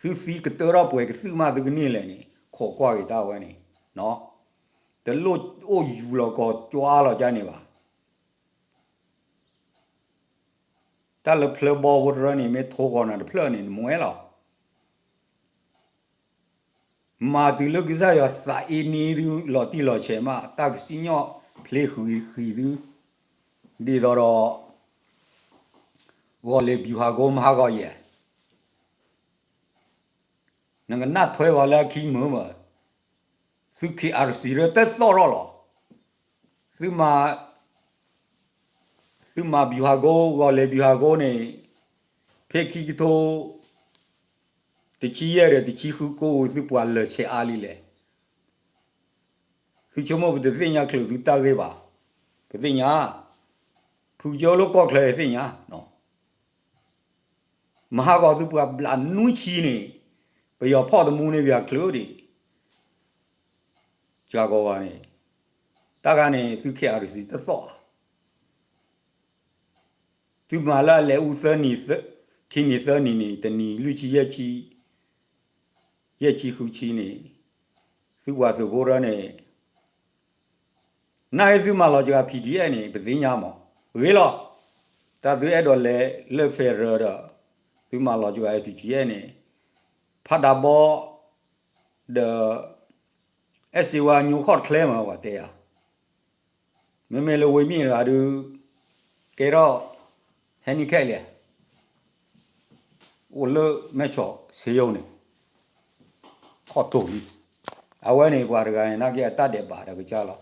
သုသံကတၢၢ်ထီၣ်ပှဲၤကသုၣ်မးသုကန့ၢ်လဲၣ်န့ၣ် ခိးကွၢ်က့ၤတၢ်ဝဲန့ၣ်, တလိၣ်အိၣ်ယူၤလီၤကီၤကွၢ်လီၤကၢ်န့ၣ်ဘၣ်. တၢ်လၢဖျၢဘီဖိတရၢန့ၣ် မ့ၢ်ထိဃီၤနၤတဖျၢၣ်န့ၣ် နမွဲလီၤ. မၤတုၤလၢကစၢ်ယွၤသးအ့န့သုလီၤတံၢ်လီၤဆဲးမး တၢ်ကစံၣ်ညီၣ်ဖျ့ဃံးဃံးသု, ဒ်သိးဒီး ဂီၤလ့ၤဘျူၤဟးဂီၤမၤဟးဂီၤယဲၢ် နကနၣ်ထွဲဝဲလၢအခံမုာ်မး, သု KRC ရၢတသီၣ်ထီၣ်လီၤ. သုမၤ သုမၤဘျူၤဟးဂီၤ ဂီၤလ့ၤဘျူၤဟးဂီၤန့ၣ် ဖဲခံကထိ တဆံယဲၢ်ဒီးတဆံဃုကိး သုပှၤလၢာ်ဆဲးအါလံလဲၣ်. သုဆိကမိၣ်ပတသ့ၣ်ညါချုးသုတၢ်ဂ့ၢ်ဘၣ်. ပသ့ၣ်ညါ, ဖုကၠိလၢကီၢ်ချၢသ့ၣ်ညါ မဟါဂီၤသုပှၤဘျးနွံဆံန့ၣ်, ပယီၤဖီၣ်သမူန့ၢ်ပှၤချုးဒံး, ကၢ်ကီၤဝါန့ၣ်, တ တၢ်ဂၤန့ၣ် သု KRC တသီၣ်ဧါ. သုမၤလၢအလဲၤအူသၢနံၤ, ခံနံၤသၢနံၤန့ၣ် တနံၤလွံၢ်ဆံယဲၢ်ဆံ, ယဲၢ်ဆံဃုဆံန့ၣ်, သုပှၤသုးဖိရၢန့ၣ် နာ်က့သုမၤလီၤစှၤ PDF န့ၣ် ပသ့ၣ်ညါမး, ဂ့ၤလီၤ. တၢ်သုအဲၣ်ဒိးလဲၤလၢ federal ဒီး သုမၤလီၤစှၤ PDF န့ၣ် ဖးဒးဘီ ဒီး အဲၣ်စ့ဝါညိခီၣ်တချဲမး ပှၤတဲယၤ, မ့မ့ၢ်လၢဝ့ၢ်မ့ၣ်တဂၤဒုး ကဲထီၣ် handicap လံ အိၣ်လၢမဲၢ်ဆီး ဆေးရုံ န့ၣ် ခီၣ်တိာ်လံ. အဝဲန့ၣ်ပှၤတဂၤန့ၣ် နာ်က့အတၢ်ဒဲးဘးဒီးကစၢ်လီၤ.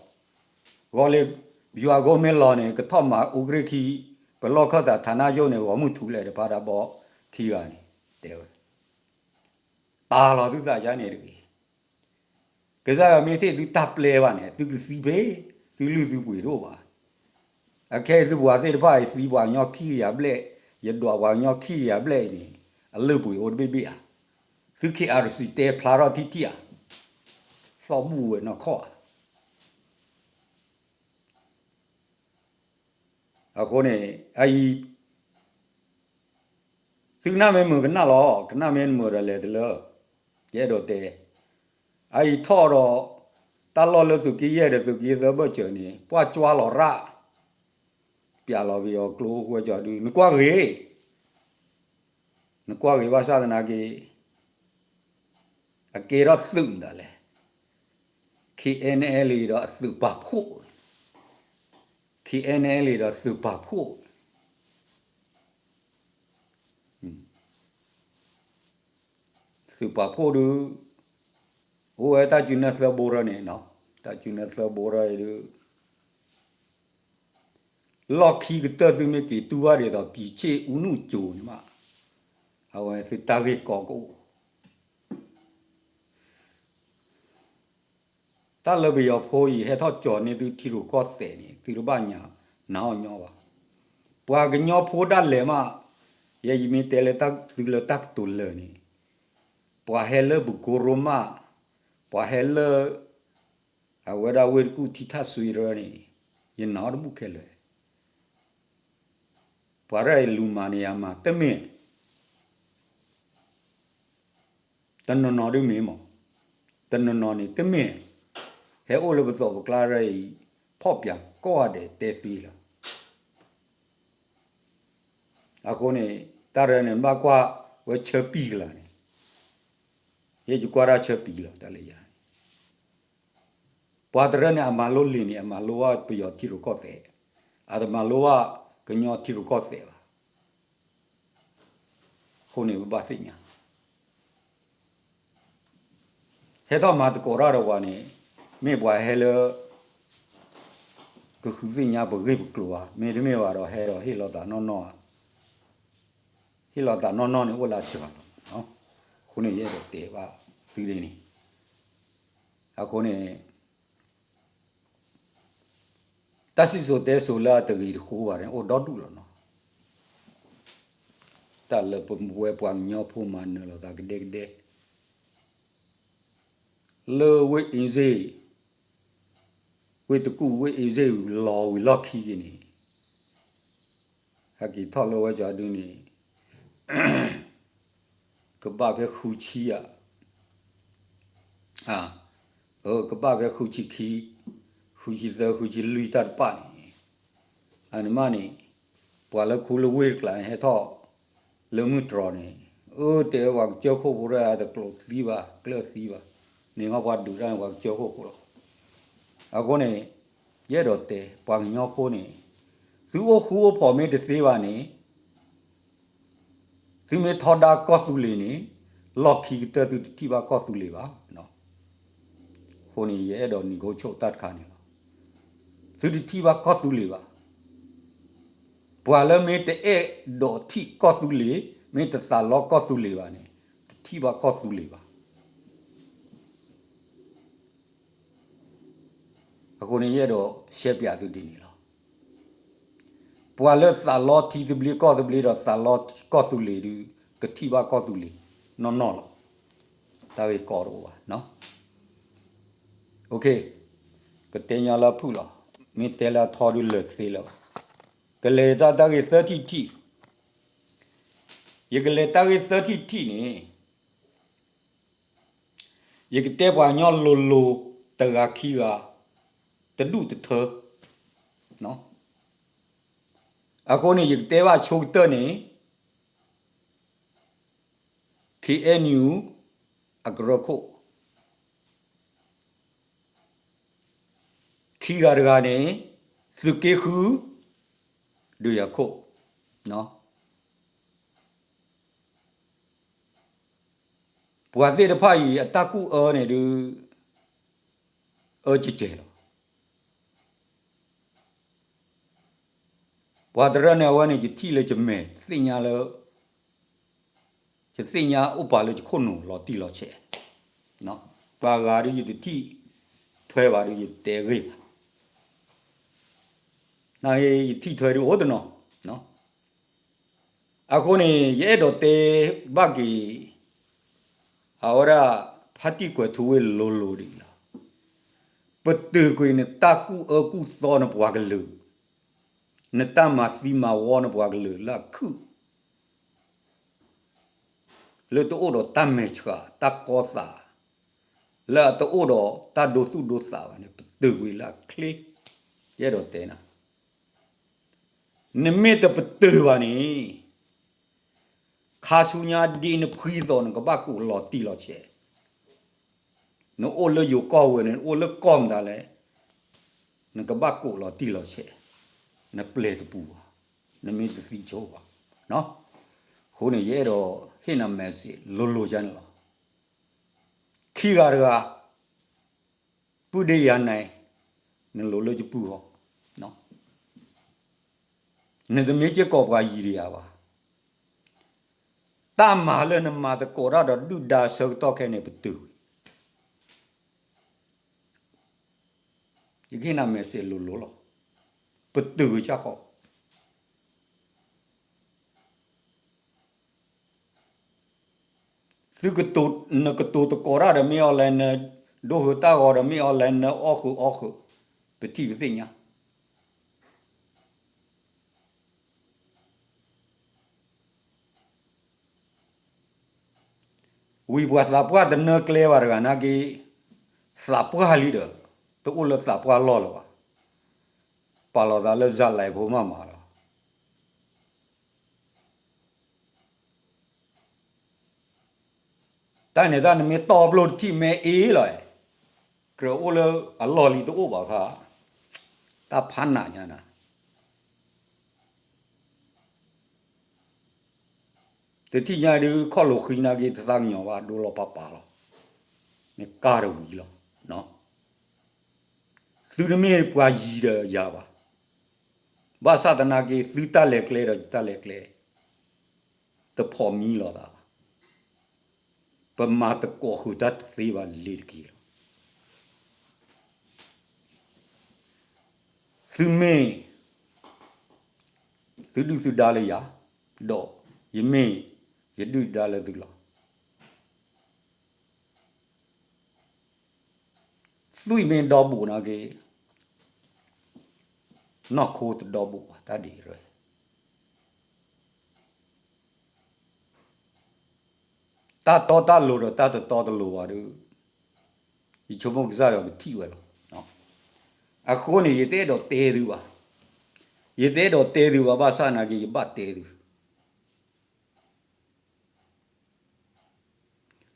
ဂီၤလၢ ယွၤကိးမ့ၢ်လီၤန့ၣ် ကထီၣ်မၤအူကြ့ၢ်ခံ ပလီၢ်ခၢၣ်သး ဌာနချုပ် န့ၣ် ဂီၤမုၢ်ထူးလဲၣ်ဒီး ဖးဒးဘီခံဂၤန့ၣ် တဲဝဲ တၢ်လီၤသုသးယါန့ၣ်တဂ့ၤ. ကစၢ်ယွၤမ့ၢ်သ့ၣ်သုတၢ်ပျဲဘၣ်န့ၣ် သုကသံဖဲ သုလုၢ်သုပှ့ၤတအိၣ်ဘၣ်. အခဲအံၤသုပှၤသ့ၣ်တဖၣ်အံၤ သံပှၤကညီခံကယၤဘျဲၣ်, ယဒွးပှၤကညီခံကယၤဘျဲၣ်အံၤန့ၣ် အလုၢ်ပှ့ၤအိၣ်တဘ့ၣ်ဘ့ၣ်ဧါ. သု KRC တဲဖျါထီၣ်ထံၣ်ထံၣ်ဧါ, သီၣ်ဘူၣ်ဝဲနီၢ်ခီၣ်ဧါ. အဃိန့ၣ် အအံၤ သုကနၣ်မ့ၢ်မုာ်ကနၣ်လီၤ, ကနၣ်မ့ၢ်တမုာ်ဒီးလဲၤတလၢ, ယအဲၣ်ဒိးတဲ, အအံၤထီၣ်ဒီး တၢ်လီၢ်လၢသုးက့ယဲၢ်ဒီး သုးက့သၢဘၢၣ်စၢၤန့ၣ် ပှၢ်ကွၢ်လီၤရၣ်, ပျးလီၤပယီၤကျိဃိကွၢ်ဒုး နကွၢ်ဂ့ၤ နကွၢ်ဂ့ၤဘၣ်ဆၣ်သနာ်က့ အကဲထီၣ်သုးမတၤလဲၣ်, KNLA ဒီးအသုးပာ်ဖှိၣ်, KNLA ဒီးသုးပာ်ဖှိၣ်, သုးပာ်ဖှိၣ်ဒုး အိၣ်ဝဲတၢ်စုနဲၣ်သၢဘိရၢန့ၣ်, တၢ်စုနဲၣ်သၢဘိရၢအံၤဒုး လီၢ်ခံကတၢၢ်သုမ့ၢ်က့ၤတူၢ်ဘၣ်ဒ်သိး ပံၤဆ့ၣ်အူနုၢ်ကၠိၤန့ၣ်မး, အဝဲသုတၢ်ဂ့ၢ်ကီကအိၣ်, တၢ်လၢပယီၤဖိအံၤ ဟဲထီၣ်ကၠီၤန့ၢ်သုထံရူၢ်ကီၢ်သဲးန့ၣ် သုတဘၣ်ညါနၤအီၣ်ညီဘၣ်. ပှၤကညီဖိဒၣ်လဲာ်မး, ယဲယမ့ၢ်တဲလၢသုလၢတၢ်ကတိၤလၢာ်န့ၣ်, ပှၤဟဲလၢပကိရိမး, ပှၤဟဲလၢ အဝဲဒၣ်ဝ့ၢ်တကူၣ်ထံထၣ်စွ့ရၢန့ၣ်, ယနာ်အီၤတဘူၣ်ခဲလၢာ်. ပှၤရဲၣ်အံၤလူၤမၤန့ၢ်ယၤမၤတမ့ၢ် တနီၤနီၤဒ်မ့ၢ်မး, တနီၤနီၤန့ၣ်တမ့ၢ်, ဟဲအိၣ်လၢပသိးပကျါရဲၣ်အံၤ, ဖီၣ်ပၠးကိးဂၤဒဲးတဲသ့လီၤ. အဃိန့ၣ် တၢ်ရဲၣ်န့ၣ် ဘၣ်ကွၢ်ဝဲဆၢပံၤကလၤန့ၣ်, ယဲယကွၢ်တၢ်ဆၢပံၤလီၤ တၢ်လၢယၤန့ၣ် ပှၤတရၢန့ၣ် အမၤလိလံာ်န့ၣ် အမၤလိဘၣ်ပယီၤထံရူၢ်ကီၢ်သဲး, အတမၤလိဘၣ်ကညီထံရူၢ်ကီၢ်သဲးဘၣ်. အဃိန့ၣ် ပဘၣ်သ့ၣ်ညါ, ဟဲထီၣ်မၤသကိးတၢ်ဒီးပှၤန့ၣ် မ့ၢ်ပှၤဟဲလၢ ကဃုသ့ၣ်ညါပဂ့ၢ်ပကျိၤဧါ, မ့တမ့ၢ်ဘၣ်ဒီး ဟဲဒီးဟ့ၣ်လီၤသးနီၢ်နီၢ်ဧါ, ဟ့ၣ်လီၤသးနီၢ်နီၢ်န့ၣ် အိၣ်လၢစှၤလီၤ. အဃိန့ၣ် ယအဲၣ်ဒိးတဲဘၣ်သုဒ်န့ၣ်, အဃိန့ၣ် တၢ်စံၣ်စိၤတဲစိၤလၢအတဂ့ၤတဃိဘၣ်န့ၣ် အိၣ်ဒီဒူၣ်လီၤနီၤ. တၢ်လၢပဝဲပှၤကညီဖိမၤနၢၤလိာ်သးကဒဲကဒဲ လၢဝ့ၢ်အ့စ့ၣ်, ဝ့ၢ်တကူၣ်ဝ့ၢ်အ့စ့ၣ်လီၤဝံၤလီၢ်ခံက့ၤန့ၣ် ဟဲက့ၤထီၣ်လၢဝဲကီဒုန့ၣ် ကဘၣ်ဖဲဃုဆံဧါ, ကဘၣ်ဖဲဃုဆံခံ, ဃုဆံသၢ ဃုဆံလွံၢ်တၢ်တပာ်န့ၣ်, အန့ၣ်မးန့ၣ် ပှၤလၢခူလၢဝ့ၢ်တကျါန့ၣ် ဟဲထီၣ်လၢမုၢ်တြီၤန့ၣ်, အၢ တဲဝဲပှၤကစၢၢ်ခိၣ်ဖိတၢ် တကျိၤသံဘၣ် ကျၢၢ်သံဘၣ်, န့ၣ်မးပှၤဒုးတၢ်န့ၣ် ပှၤကစၢၢ်ခိၣ်ဖိလီၤ. အဃိန့ၣ် ယအဲၣ်ဒိးတဲ ပှၤကညီဖိန့ၣ် သုအိၣ်ဃူအိၣ်ဖိးမ့ၢ်တသ့ဘၣ်န့ၣ် သုမ့ၢ်ထီဒါကီၢ်သူလ့ၤန့ၣ် လီၢ်ခံကတၢၢ်သုတထံၣ်ဘၣ်ကီၢ်သူလ့ၤဘၣ်. အဃိန့ၣ် ယအဲၣ်ဒိးနံၤခိၣ်ဆိၣ်တၢ်တခါန့ၣ်လီၤ. သုတထံၣ်ဘၣ်ကီၢ်သူလ့ၤဘၣ်. ပှၤလၢမ့ၢ်တအဲၣ်ဒိးထံၣ်ကီၢ်သူလ့ၤ, မ့ၢ်တသးလီကီၢ်သူလ့ၤဘၣ်န့ၣ် တထံၣ်ဘၣ်ကီၢ်သူလ့ၤဘၣ်. အဃိန့ၣ် ယအဲၣ်ဒိးရှဲပၠးသုဒ်န့ၣ်လီၤ. ပှၤလၢသးလီထံသဘျ့ကီၢ်သဘျ့ဒီးသးလီကီၢ်သူလ့ၤဒုး ကထံၣ်ဘၣ်ကီၢ်သူလ့ၤနီၢ်နီၢ်လီၤ. တၢ်ဂ့ၢ်ကီတအိၣ်ဘၣ်. ကတဲညီလၢဖုၣ်လီၤ. မ့ၢ်တဲလၢအထီဒုလၢာ်သ့လၢၤဘၣ်. ကလဲၤတၢ်တၢ်ဂ့ၢ်သၢထံၣ်ထံၣ်, ယကလဲၤတၢ်ဂ့ၢ်သၢထံၣ်ထံၣ်န့ၣ် ယကတဲပှၤကညီလိၤလိၤ တဂၤခံဂၤ တဒူၣ်တထၢ. အဃိန့ၣ် ယကတဲဘၣ်ဆိကတၢၢ်န့ၣ် ခ့ၣ်အဲၣ်ယူၣ် အကရၢခိၣ်, ခံဂၤတဂၤန့ၣ် သုးက့ဃု ဒုးယၤခိၣ်. ပှၤသ့ၣ်တဖၣ်အံၤ အတၢ်ကူၣ်အၢန့ၣ်ဒုး အၢကဲကဲလီၤ. ပှၤတရၢန့ၣ် အဝဲန့ၣ် ယထံၣ်လၢယမဲာ် ယသ့ၣ်ညါလၢ ယသ့ၣ်ညါအိၣ်ပာ်လၢယခိၣ်နူာ်လီၤတံၢ်လီၤဆဲး, ပှၤဂၤဒုးယတထံၣ်ထွဲဘၣ်ဒုးယတဲဂ့ၢ်ဘၣ်, နယထံၣ်ထွဲဒုးအိၣ်တနီၤ. အဃိန့ၣ် ယအဲၣ်ဒိးတဲဘၣ်က့ၤ အဝဲဒၣ် ဖါတံၢ်ကွဲၤထူဝ့ၢ်လိၤလိၤဒ်အံၤလီၤ. ပတုာ်ကွံာ်နတၢ်ကူၣ်အၢကူၣ်သီနပှၤကလုာ်, နတၢ်မၤသံမၤဝီနပှၤကလုာ်လၢအခုၣ် လၢတအိၣ်ဒီးတၢ်မဲာ်ဆှး တၢ်ကီသး, လၢအတအိၣ်ဒီးတၢ်ဒိသူၣ်ဒိသးဘၣ်န့ၣ် ပတုာ်ကွံာ်လၢအချ့, ယအဲၣ်ဒိးတဲနၤ, နမ့ၢ်တပတုာ်ဘၣ်န့ၣ် ခါဆူညါဒ်နဖှံသီး နကဘၣ်ကိးလီၤတံၢ်လီၤဆဲး, နအိၣ်လၢယိၤကီၢ်ဝဲန့ၣ် နအိၣ်လၢကီၢ်မတၤလဲၣ်, နကဘၣ်ကိးလီၤတံၢ်လီၤဆဲး, နပျဲၢ်တပူၤဘၣ်, နမ့ၢ်တသံဆိဘၣ်. အဃိန့ၣ် ယအဲၣ်ဒိးဟ့ၣ်နၤ message လိၤလိၤကန့ၣ်လီၤ. ခံဂၤတဂၤ ပုၢ်ဒ့ယၤနဲ, နလိၤလၢယပုၢ်ဟီ, နတမ့ၢ်စ့ၢ်ကီးပှၤယံၤတယၤဘၣ်. တၢ်မၤလၢနမၤသကိးတၢ်ဒီးဒုၣ်ဒါဆၢကတီၢ်ခဲအံၤန့ၣ် ပတုာ်ဝံၤ, ယကဟ့ၣ်နၤ message လိၤလိၤလီၤ, ပတုာ်ဝံၤစ့ၢ်ကီး သုကတိၤ, နကတိၤသကိးတၢ်ဒီးမ့ၢ် online, နဒိးဃုာ်တၢ်ဂီၤဒီးမ့ၢ် online, နအီၣ်ဃုာ်အီဃုာ်, ပထံၣ်ပသ့ၣ်ညါ. ဝံၤပှၤသးပှၢ်တနၢကျဲဘၣ်တဂၤနာ်က့, သးပှၢ်လံဒီး တအိၣ်လၢသးပှၢ်လီၢ်လၢၤဘၣ်, ပာ်လီၤသးလၢ ဇာတ်လမ်း ဖိမးမးလီၤ. တၢ်န့ၣ်တၢ်နမ့ၢ်တီၢ်ပျိၢ်တထံၣ်မ့ၢ်အ့လီၤ, ကြၢးအိၣ်လၢအလီၢ်လံတအိၣ်ဘၣ်ခါ, တၢ်ဖးနးညါနၤ. တထံၣ်ညါဒုးခီၣ်လိာ်ဃံနာ်က့ တသးကညီၤဘၣ် ဒိလီၤပာ်ပာ်လီၤ, မ့ၢ်ကါတဝံၤလီၤ. သုတမ့ၢ်ပှၤယံၤဒီးယၤဘၣ်. ဘၣ်ဆၣ်သနာ်က့ သုတၢ်လဲၤကျဲဒီးယတၢ်လဲၤကျဲ တဖိးမံလိာ်သးဘၣ်. ပမၤသကိးဃုာ်တၢ်တသ့ဘၣ်လ့ၤတက့ၢ်လီၤ. သုမ့ၢ်သုဒုၣ်သုဒါလၢယၤ, ဒီးယမ့ၢ်ယဒုၣ်ဒါလၢသုလီၤ. သွံၣ်မ့ၢ်ဒီဘူးနာ်က့, နီၢ်ခိတဒီဘူးဘၣ် တၢ်ဒ်အံၤ. တၢ်တီတၢ်လိၤဒီးတၢ်တတီတလိၤဘၣ်ဒီး, ယဆိကမိၣ်ကစၢ်ယွၤကထံၣ်ဝဲလီၤ. အဃိန့ၣ် ယတအဲၣ်ဒိးတဲသုဘၣ်. ယတအဲၣ်ဒိးတဲသုဘၣ် ဘၣ်ဆၣ်နာ်က့ ယဘၣ်တဲသု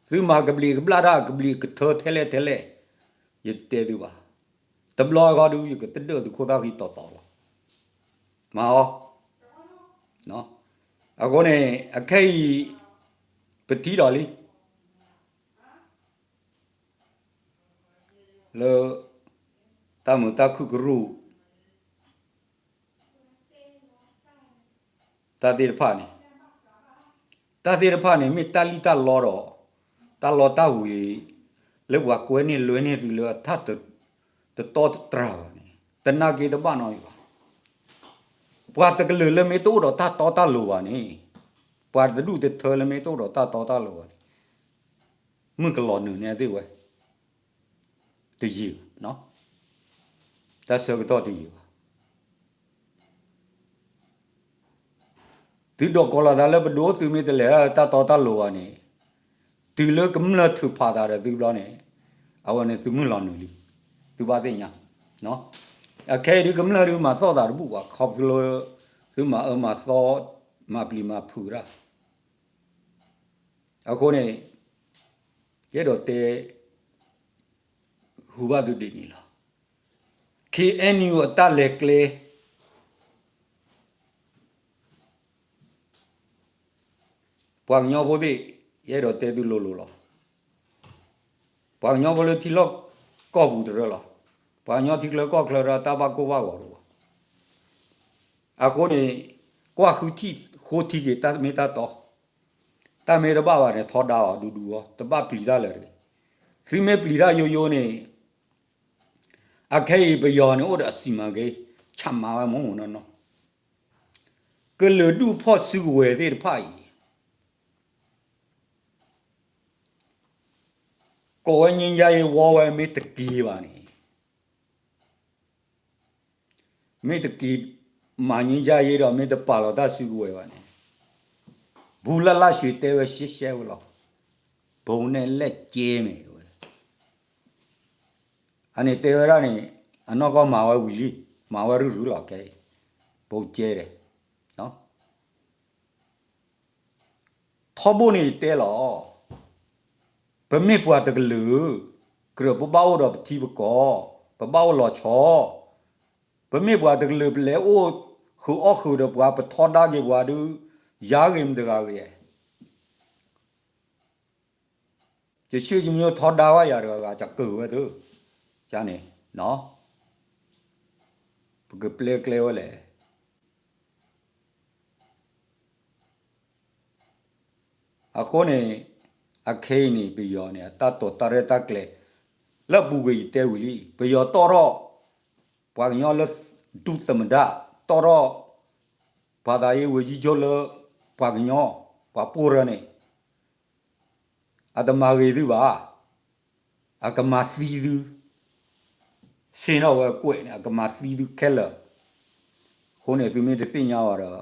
သုမၤကဘျံးကဘျၣ်တၢ်ကဘျံးကထၢထဲလဲၣ်ထဲလဲၣ်, ယတတဲသုဘၣ်. တဘျီဃီဒုး ယကတဒၢၣ်သုခိၣ်သၣ်ဃံတီတီလီၤ. မၤအီၤ. အဃိန့ၣ် အခဲအံၤ ပထံၣ်ဒီးလံ လၢ တၢ်မုာ်တၢ်ခုၣ်ကရူၢ် တၢ်သ့ၣ်တဖၣ်န့ၣ်, တၢ်သ့ၣ်တဖၣ်န့ၣ် မ့ၢ်တၢ်လံၣ်တၢ်လီဒီး တၢ်လီတၢ်ဝ့ၤ လၢပှၤကွဲန့ၢ်လွဲန့ၢ်သုလၢအတၢ်တတီတတြၢ်ဘၣ်န့ၣ် တနာ်က့တဘၣ်နီတမံၤဘၣ်. ပှၤတကလုာ်လၢမ့ၢ်တအိၣ်ဒီးတၢ်တီတၢ်လိၤဘၣ်န့ၣ်, ပှၤတဒူၣ်တထၢလၢမ့ၢ်တအိၣ်ဒီးတၢ်တီတၢ်လိၤဘၣ်န့ၣ် မုၣ်ကလီၤနုာ်န့ၣ်သ့ၣ်ဝဲ တယံာ်ဘၣ်. တၢ်ဆၢကတီၢ်တယံာ်ဘၣ်. သုဒိးကိးလီၤသးလၢပဒိၣ် သုမ့ၢ်တလဲၤတၢ်တီတၢ်လိၤဘၣ်န့ၣ်, တုၤလၢကမျၢၢ်ထုးဖးသးဒီးသုဘျီန့ၣ်, အဝဲန့ၣ်သုမုၢ်လီၤနုာ်လံ, သုဘၣ်သ့ၣ်ညါ. အခဲအံၤဒုးကမျၢၢ်ဒုးမၤသီၣ်သးတဘူၣ်ဘၣ် ခီဖျိလၢ သုမၤအၢမၤသီ မၤပျံၤမၤဖုးတၢ် အဃိန့ၣ် ယအဲၣ်ဒိးတဲ ဟူဘၣ်သုဒ်န့ၣ်လီၤ. K N U အတၢ်လဲၤကျဲ ပှၤကညီဖိသ့ၣ် ယအဲၣ်ဒိးတဲသုလိၤလိၤလီၤ. ပှၤကညီဖိလၢထံလီၢ်ကီၢ်ပူၤတရၢလီၤ. ပှၤကညီထံချၢကီၢ်ချၢတၢ် တၢ်ဘၣ်ကိၢ်ဘၣ်ဂီၤတအိၣ်ဘၣ်. အဃိန့ၣ် ကွၢ်ဃုထံၣ်ဃိထံက့ၤ တၢ်မ့ၢ်တၢ်တီ, တၢ်မ့ၢ်တဘၣ်ဘၣ်န့ၣ် ထီဒါအီၤဒူဒူအီၤ တဘၣ်ပျံၤတၢ်လၢၤတဂ့ၤ. သုမ့ၢ်ပျံၤတၢ်ယိယိန့ၣ် အခဲအံၤပယီၤန့ၣ် အိၣ်ဒီးအစံၣ်မၤက့ၤ ဆၣ်မၤဝဲမ့ၢ်မ့ၢ်နီၢ်နီၢ်, ကလုာ်ဒူၣ်ဖီၣ်စုကဝဲၤသ့ၣ်တဖၣ်အံၤ ကိးဝဲ ငြိမ်းချမ်းရေး ဝီဝဲမ့ၢ်တက့ၤဘၣ်န့ၣ်, မ့ၢ်တက့ၤမၤ ငြိမ်းချမ်းရေး ဒီး မ့ၢ်တပာ်လီၤတၢ်စုကဝဲၤဘၣ်န့ၣ်, ဘူးလၢ်လၢ်ဆှံတဲဝဲရှဲရှဲဝဲလီၤ. ဘိးနဲၣ်လဲၣ်ကဲမဲာ်တဝဲ အန့ၣ်တဲဝဲဒၣ်န့ၣ် အနီၢ်ကီၢ်မၤဝဲဝံၤလံ, မၤဝဲရုၢ်ရုၢ်လီၤခဲအံၤ, ဘိးကဲဒဲး ထီဘိန့ၣ်ယတဲလီၤ, ပမ့ၢ်ပှၤတကလုာ်, ကြၢးပဘၣ်အိၣ်ဒီးပထံပကီၢ်, ပဘၣ်အိၣ်လီၤဆီ, ပမ့ၢ်ပှၤတကလုာ် ပလဲၤအိၣ်ဃုာ်အီၣ်ဃုာ်ဒီးပှၤ ပထီဒါက့ၤပှၤဒုး, ယၤဂ့ၤမတဂၤဂ့ၤ ယဆွေမျိုး ထီဒါဝဲယၤတဂၤဂၤ ကကုာ်ဝဲသု, န့ၣ်, ပကပျဲကျဲဝဲလဲၣ်. အဃိန့ၣ် အခဲအံၤန့ၣ် ပယီၤန့ၣ် အတၢ်တိာ်တၢ်ရဲၣ်တၢ်ကျဲၤ လၢအပူၤကွံာ်ယတဲဝံၤလံ, ပယီၤတီၣ်ထီၣ် ပှၤကညီလၢ ဒုသမ္မတ, တီၣ်ထီၣ် ပှၤသးယ့ဝဲယံကၠိလၢ ပှၤကညီ ပှၤပိၢ်ရၢန့ၣ် အတမၤဂ့ၤသုဘၣ်, အကမၤသံသု, ဆ့ၣ်နီၤဝဲကွဲးန့ၣ် အကမၤသံသုခဲလၢာ်. အဃိန့ၣ် သုမ့ၢ်တသ့ၣ်ညါဘၣ်ဒီး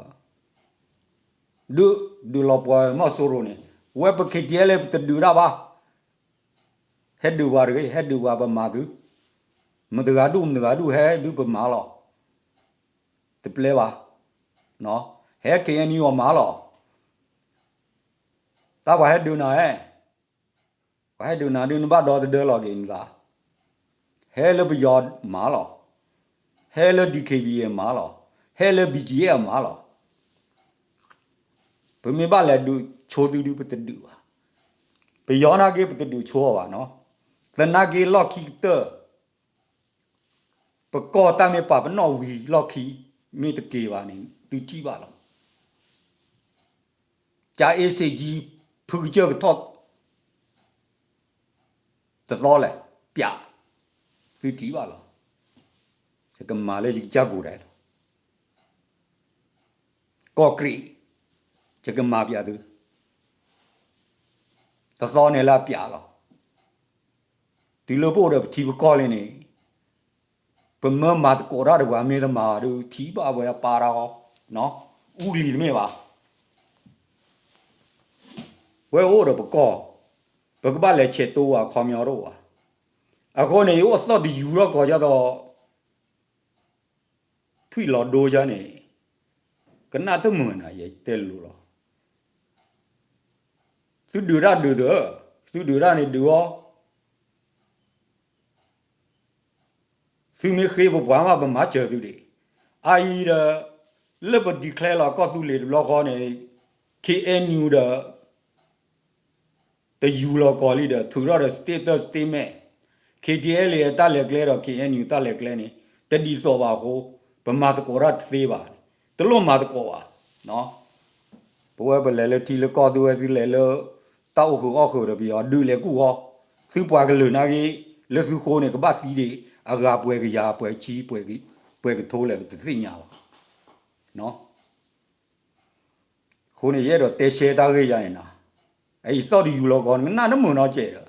ဒုး, ဒုးလီၤပှီၢ်မီၢ်စိရိၤန့ၣ်, ဝဲပ K T L ပတဒုးတၢ်ဘၣ်, ဟဲဒုးပှၤတဂ့ၤ, ဟဲဒုးပှၤပမၤသု, မတဂၤဒူၣ်မတဂၤဒူၣ် ဟဲဒုးပမၤလီၤ, တပျဲဘၣ်, ဟဲ K N U အီၤမၤလီၤ. တၢ်ပှၤဟဲဒုးနၤဧၢ, ပှၤဟဲဒုးနၤဒုး နဘၣ်ဒီသဒၢလီၤက့ၤနသး, ဟဲလၢပယီၤမၤလီၤ, ဟဲလၢ D K B A မၤလီၤ, ဟဲလၢ B G F မၤလီၤ. ပမ့ၢ်ဘၣ်လဲၤဒုးဆိသုဒုး ပတဒုးဘၣ်, ပယီၤနာ်က့ ပတဒုးဆိအီၤဘၣ်နီၤ, သနာ်က့လီၢ်ခံကတၢၢ် ပကီၢ်တၢ်မ့ၢ်ပာ်ပနီၣ်ဝံၤလီၢ်ခံ မ့ၢ်တက့ၤဘၣ်န့ၣ် သုထံၣ်ဘၣ်လီၤ. ကၠၤအ့စ့းကၠံ ဖုကစၢၢ်ကထီၣ် တသီလဲၣ် ပျး, သုထံၣ်ဘၣ်လီၤ. ယကမၤလၢယကစၢ်ကိးဒဲးလီၤ. ကီၢ်ကြံး, ယကမၤပျးသု, တသီန့ၣ်လၢအပျးလီၤ. တုၤလၢပအိၣ်ဒီးပထံပကီၢ်လံန့ၣ် ပမၢမၤသကိးတၢ်ဒီးပှၤမ့ၢ်တမၤဘၣ်ဒီး ထံၣ်ဘၣ်ဝဲအပာ်တၢ်အီၤ, အူလံၤတမ့ၢ်ဘၣ်. ဝဲအိၣ်ဒီးပကီၢ်, ပကဘၣ်လဲၤဆဲးတိဝဲအခီပညီတအိၣ်ဘၣ်. အဃိန့ၣ် ယအိၣ်သီၣ်တယူၤထီၣ်ကီးယၤဒီး ထွံၣ်လီၤဒိယၤန့ၣ် ကနၣ်တမုာ်နၤ ယတဲလိၤလီၤ. သုဒုးတၢ်ဒုးသၢ, သုဒုးတၢ်န့ၣ်ဒုးအီၤ, သုမ့ၢ်ဃ့ပပှၤမး ပမၤစၢၤသုဒံး. အအံၤဒီး လၢပ declare လီၤကီၢ်သူလ့ၤတဘျီဃီန့ၣ် K N U ဒီး တယူၤလီၤကီးလံဒီး ထုးထီၣ်ဒီး status statement, K T L A တၢ်လဲၤကျဲဒီး K N U တၢ်လဲၤကျဲန့ၣ် တဒ်သိးဘၣ်အဃိ ပမၤသကိးတၢ်တသ့ဘၣ်. တလိၣ်မၤသကိးဘၣ်. ပဝဲပလဲၤလၢထံလၢကီၢ် သုဝဲသုလဲၤလၢ တၢ်အိၣ်ဃုာ်အီၣ်ဃုာ်ဒီးပယီၤ ဒုးလဲၤကူၣ်ဃီ, သုပှၤကလုာ်နာ်က့ လၢသုဃိန့ၣ် ကဘၣ်သံဒံး အဂၤပှဲၤကယၤ ပှဲၤဆံ ပှဲၤကထိလဲၣ် ပတသ့ၣ်ညါဘၣ်. အဃိန့ၣ် ယအဲၣ်ဒိးတဲရှဲတၢ်ဂ့ၢ်ယၤန့ၣ်နီၤ, အအံၤသီၣ်တယူၤလီၤကီး နကနၣ်တမုာ်နီတစဲးဒီး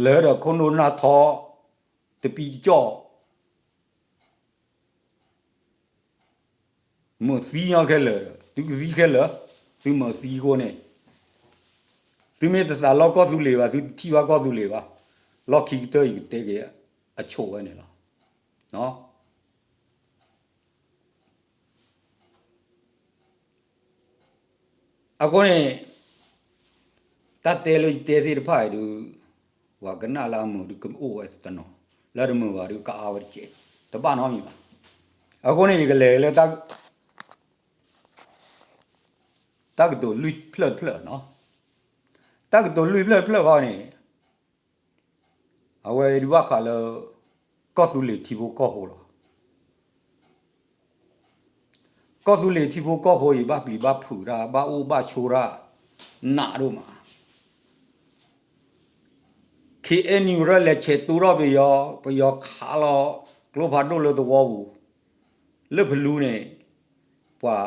လၢဒီးခိၣ်နူာ်နၢ်ထီၣ် တပံတကၠီၣ် မၢသံညီခဲလၢာ်ဒီး သုကသံခဲလၢာ်, သုမၢသံအဃိန့ၣ် သုမ့ၢ်တသးလီကီၢ်သူလ့ၤဘၣ်, သုတထံၣ်ဘၣ်ကီၢ်သူလ့ၤဘၣ်. လီၢ်ခံကတၢၢ်အံၤကတဲက့ၤအဆိးဝဲန့ၣ်လီၤ. အဃိန့ၣ် တၢ်တဲလၢယတဲသ့ၣ်တဖၣ်အံၤဒုး ပှၤကနၣ်လၢအမုာ်ဒုးကအိၣ်ဝဲတနီၤ, လၢတမုာ်ဘၣ်ဒုးကအါဝဲတက့ၢ်, တဘၣ်နီတမံၤဘၣ်. အဃိန့ၣ် ယကလဲၤလၢ တၢ်ကတိၤလွံၢ်ဖျၢၣ်တဖျၢၣ်နီၤ. တၢ်ကတိၤလွံၢ်ဖျၢၣ်တဖျၢၣ်ဃီန့ၣ် အဝဲဒုးဘၣ်ဃးလၢ ကီၢ်သူလ့ၤထံဖိကီၢ်ဖိလီၤ. ကီၢ်သူလ့ၤထံဖိကီၢ်ဖိအံၤ ဘၣ်ပျံၤဘၣ်ဖုးတၢ် ဘၣ်အိၣ်ဘၣ်ဆိးတၢ် နးဒိၣ်မး. ခ့ၣ်အဲၣ်ယူၣ်ရၢၣ် လဲၤဆဲးတိထီၣ်ပယီၤ, ပယီၤခးလီၤကျိဖးဒိၣ်လၢသဝီပူၤ, လၢဖလူန့ၣ် ပှၤ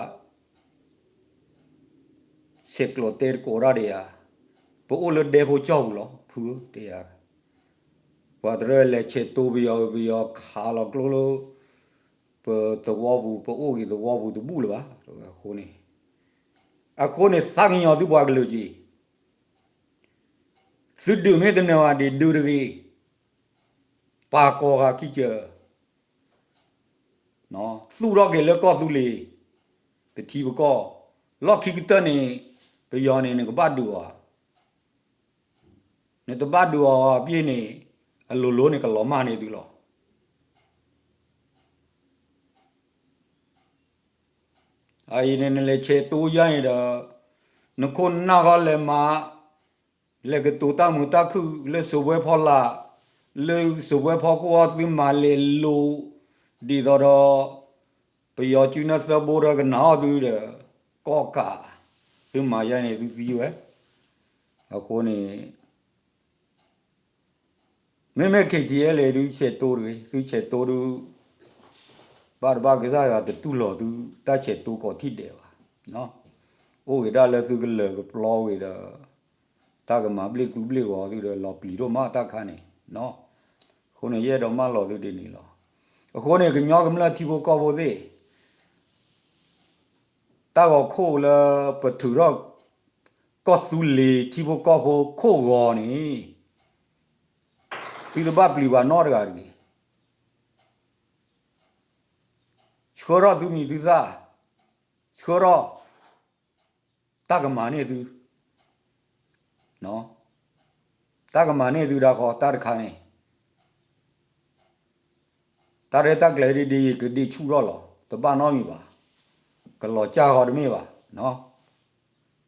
ဆဲးကျိးတဲသကိးတၢ်ဒီးယၤ, ပအိၣ်လၢဒဲဖိကၠီၢ်ပူၤလီၤ ဖုဧၢ တဲယၤ. ပှၤတရၢလဲၤဆဲးတိပယီၤ, ပယီၤခးလီၤကျိလၢ ပသဝီပူၤ, ပအိၣ်က့ၤသဝီပူၤတဘူၣ်လၢၤဘၣ်. အဃိန့ၣ်, အဃိန့ၣ် သးကညီၤသုပှၤကလုာ်က့ၤ, သုဒုးမ့ၢ်တနၢၤဘၣ်ဒံး ဒုးတဂ့ၤ, ပာ်ကီၤဂၤခံကၢၤ သူၣ်ထီၣ်က့ၤလၢကီၢ်သူလ့ၤ ပထံပကီၢ်, လီၢ်ခံကတၢၢ်န့ၣ် ပယီၤန့ၣ် နကဘၣ်ဒုးအီၤဧါ, နတဘၣ်ဒုးအီၤဘၣ်န့ၣ် အလိၤလိၤန့ၣ် ကလီၤမၢ်န့ၢ်သုလီၤ. အအံၤန့ၣ် နလဲၤဆဲးတိယါန့ၣ်ဒီး နခိၣ်နၢ်ဃီလဲၤမၤ လဲၤကတိၤတၢ်မုာ်တၢ်ခုၣ်လၢစိာ်ပှဲၤဖီလာ်, လၢစိာ်ပှဲၤဖီခိၣ်အီၤ သုမၤလဲၤလိၤ, ဒ်သိးဒီး ပယီၤစုနၢသၢဘိဒီးကနၣ်အီၣ်သုဒီး ကီၢ်ကး, သုမၤယါန့ၣ်သုသံဝဲ. အဃိန့ၣ် မ့မ့ၢ် KTLA ဒုးဆဲးတိတဂ့ၤ, သုဆဲးတိဒုး ဘၣ်တဘၣ်ကစၢ်ယွၤတတူၢ်လိာ်သု တၢ်ဆဲးတိကိးထံၣ်ဒဲးဘၣ်. အိၣ်ဂ့ၤဒၣ်လၢသုကလၢာ်ကပျီဝဲဒီး တၢ်ကမၤဘျ့ၣ်သူဘျ့ၣ်ဂီၤသုဒီး လီၤပျံၤဒိၣ်မးတၢ်ခါန့ၣ်. အဃိန့ၣ် ယအဲၣ်ဒိးမၢလီၤသုဒ်န့ၣ်လီၤ. အဃိန့ၣ် ကညီကမျၢၢ်ထံဖိကီၢ်ဖိသ့ၣ် တၢ်ဂီၤခိၣ်လၢပထုးထီၣ် ကီၢ်သူလ့ၤထံဖိကီၢ်ဖိခိၣ်ဂီၤန့ၣ် သုတဘၣ်ပျံၤဘၣ်နီတဂၤတဂ့ၤ. ဆှၢထီၣ်သုမံၤသုသၣ်, ဆှၢထီၣ် တၢ်ကမၤန့ၢ်သု, တၢ်ကမၤန့ၢ်သုဒၣ်ဃီ တၢ်တခါန့ၣ် တၢ်ရဲၣ်တၢ်ကျဲၤဒ်ဒ်အံၤ ကဒ့ဆူၣ်ထီၣ်လီၤ, တဘၣ်နီတမံၤဘၣ်, ကလီၤစၢ်ဃီတမ့ၢ်ဘၣ်.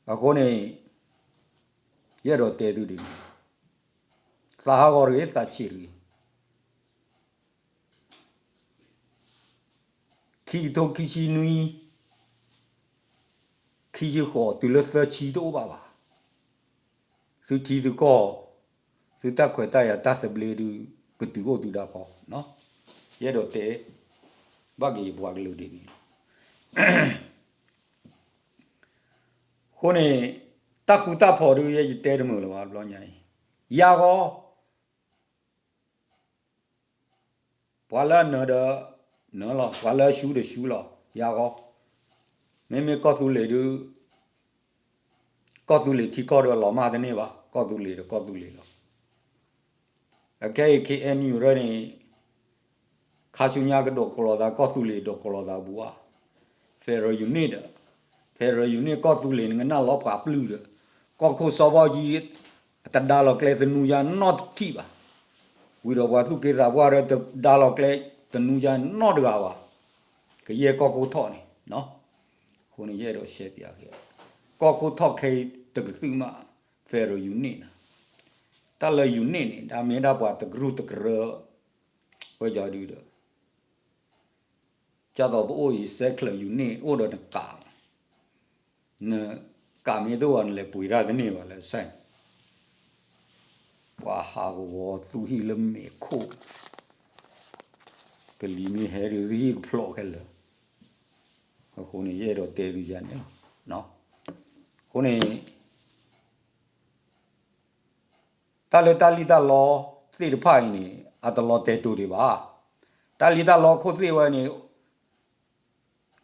အဃိန့ၣ် ယအဲၣ်ဒိးတဲသုဒ်န့ၣ်, သးဟးဂီၤတဂ့ၤ, သးဆံးတဂ့ၤ. ခံကထိခံဆံနွံ, ခံဆံဃိး တုၤလၢသၢဆံတအိၣ်ဘၣ်ဘၣ်. သုထံသုကီၢ်, သုတၢ်ခွဲးတၢ်ယာ်တၢ်သဘျ့ဒုး ပတုာ်အိၣ်သုဒၣ်ဃီ, ယအဲၣ်ဒိးတဲ ဘၣ်က့ၤယပှၤကလုာ်ဒ်န့ၣ်လီၤ. အဃိန့ၣ် တၢ်ဃူတၢ်ဖိးဒုး ယဲယတဲတမုာ်လၢၤဘၣ် ဘျီညါအံၤ, ယၤဂီၤ ပှၤလၢအနၢၤဒီးနၢၤလီၤ, ပှၤလၢအရှုံးဒီးရှုံးလီၤ, ယၤဂီၤ. မ့မ့ၢ်ကီၢ်သူလ့ၤဒုး ကီၢ်သူလ့ၤထံကီၢ်ဒီးလီၤမၢ်တန့ၢ်ဘၣ်, ကီၢ်သူလ့ၤဒီးကီၢ်သူလ့ၤလီၤ. အခဲအံၤ KNU ရၢန့ၣ် ခါဆူညါကဒိးကိးလီၤသး ကီၢ်သူလ့ၤဒိးကိးလီၤသးဘူးဧါ. Federal Unit ဒီး Federal Unit ကီၢ်သူလ့ၤန့ၣ် ကနၣ်လီၤပှၤပျုၢ်ဒီး ကီၢ်ခိၣ်စီၤဘီကံ အတဒါလီၤကျဲသနူယါနီတထံၣ်ဘၣ်. ဝံၤဒီးပှၤသူၣ်က့သးပှၢ်ဒီးတဒါလီၤကျဲသနူယါနီတဂၤဘၣ်. ကယဲၢ်ကီၢ်ခိၣ်ထီၣ်န့ၣ်, အဃိန့ၣ် ယအဲၣ်ဒိးရှဲပၠးက့ၤ, ကီၢ်ခိၣ်ထီၣ်ခဲအံၤတကသုၣ်မး Federal Unit န့ၣ်, တၢ်လၢ unit န့ၣ် တၢ်မ့ၢ်ဒၣ်ပှၤတကရူၢ်တကရၢ ဝဲယၤဒုဒီး ကၢ်သိးပအိၣ်အံၤ စဲချၢး unit အိၣ်ဒီးနကး, နကးမ့ၢ်တအိၣ်ဘၣ် နလဲၤပှ့ၤတၢ်တန့ၢ်ဘၣ်လၢစဲ, ပှၤဟးကဝီၤသူဟံၣ်လၢမဲာ်ခိၣ်, ကလံၤမ့ၢ်ဟဲဒုး သူဟံၣ်ကဖျိးခဲလၢာ်, အဃိန့ၣ် ယအဲၣ်ဒိးတဲသုယၤန့ၣ်လီၤ. အဃိန့ၣ် တၢ်လၢတၢ်လံၣ်တၢ်လီသ့ၣ်တဖၣ်အံၤန့ၣ် အတလီၤတဲာ်တိာ်ဒံးဘၣ်. တၢ်လံၣ်တၢ်လီခိၣ်သ့ၣ်ဝဲန့ၣ်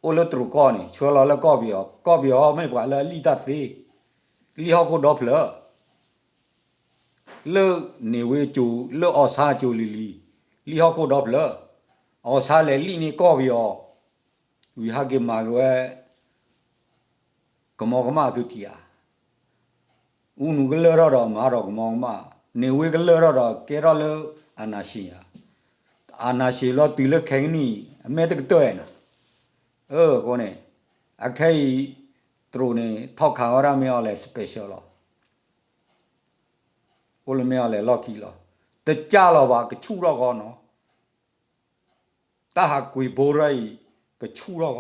အိၣ်လၢတရူးကီၢ်န့ၣ် ဆှၢလီၤလၢကီၢ်ပယီၤ, ကီၢ်ပယီၤမ့ၢ်ပှၤလၢအလံၣ်တၢ်သ့, လံၣ်ဟီၣ်ခိၣ်ဒီဖျၢၣ်, လၢန့ၣ်ဝ့ကၠိ, လၢအီၣ်ဆါကၠိလံၤလံၤ, လံၣ်ဟီၣ်ခိၣ်ဒီဖျၢၣ်, အီၣ်ဆါလဲၤလံၣ်န့ၢ်ကီၢ်ပယီၤ, ဝံၤဟးက့ၤမၤက့ၤဝဲ ကမီၤကမၣ်သုထံၣ်ဧါ. ဦးနုကလၢၢ်ထီၣ်ဒီးမၤထီၣ်ကမီၤကမၣ်, န့ၣ်ဝ့ကလၢၢ်ထီၣ်ဒီးကဲထီၣ်လၢ အာဏာရှင် ယါ, အာဏာရှင် လီၤတုၤလၢခဲကနံၣ် အမဲာ်တကတၢၢ်နၤ, အဃိန့ၣ် အခဲအံၤ တရူးန့ၣ် ထီၣ်ခးဝဲဒၣ်မ့ၢ်အီၤလဲၣ် special လီၤ. အိၣ်လၢမ့ၢ်အီၤလဲၣ်လီၢ်ခံလီၤ. တကၢ်လီၤဘၣ် ကဆူၣ်ထီၣ်ဃီနီၤ. တၢ်ဟးကွံာ်ဘိရၢအံၤ ကဆူၣ်ထီၣ်ဃီ.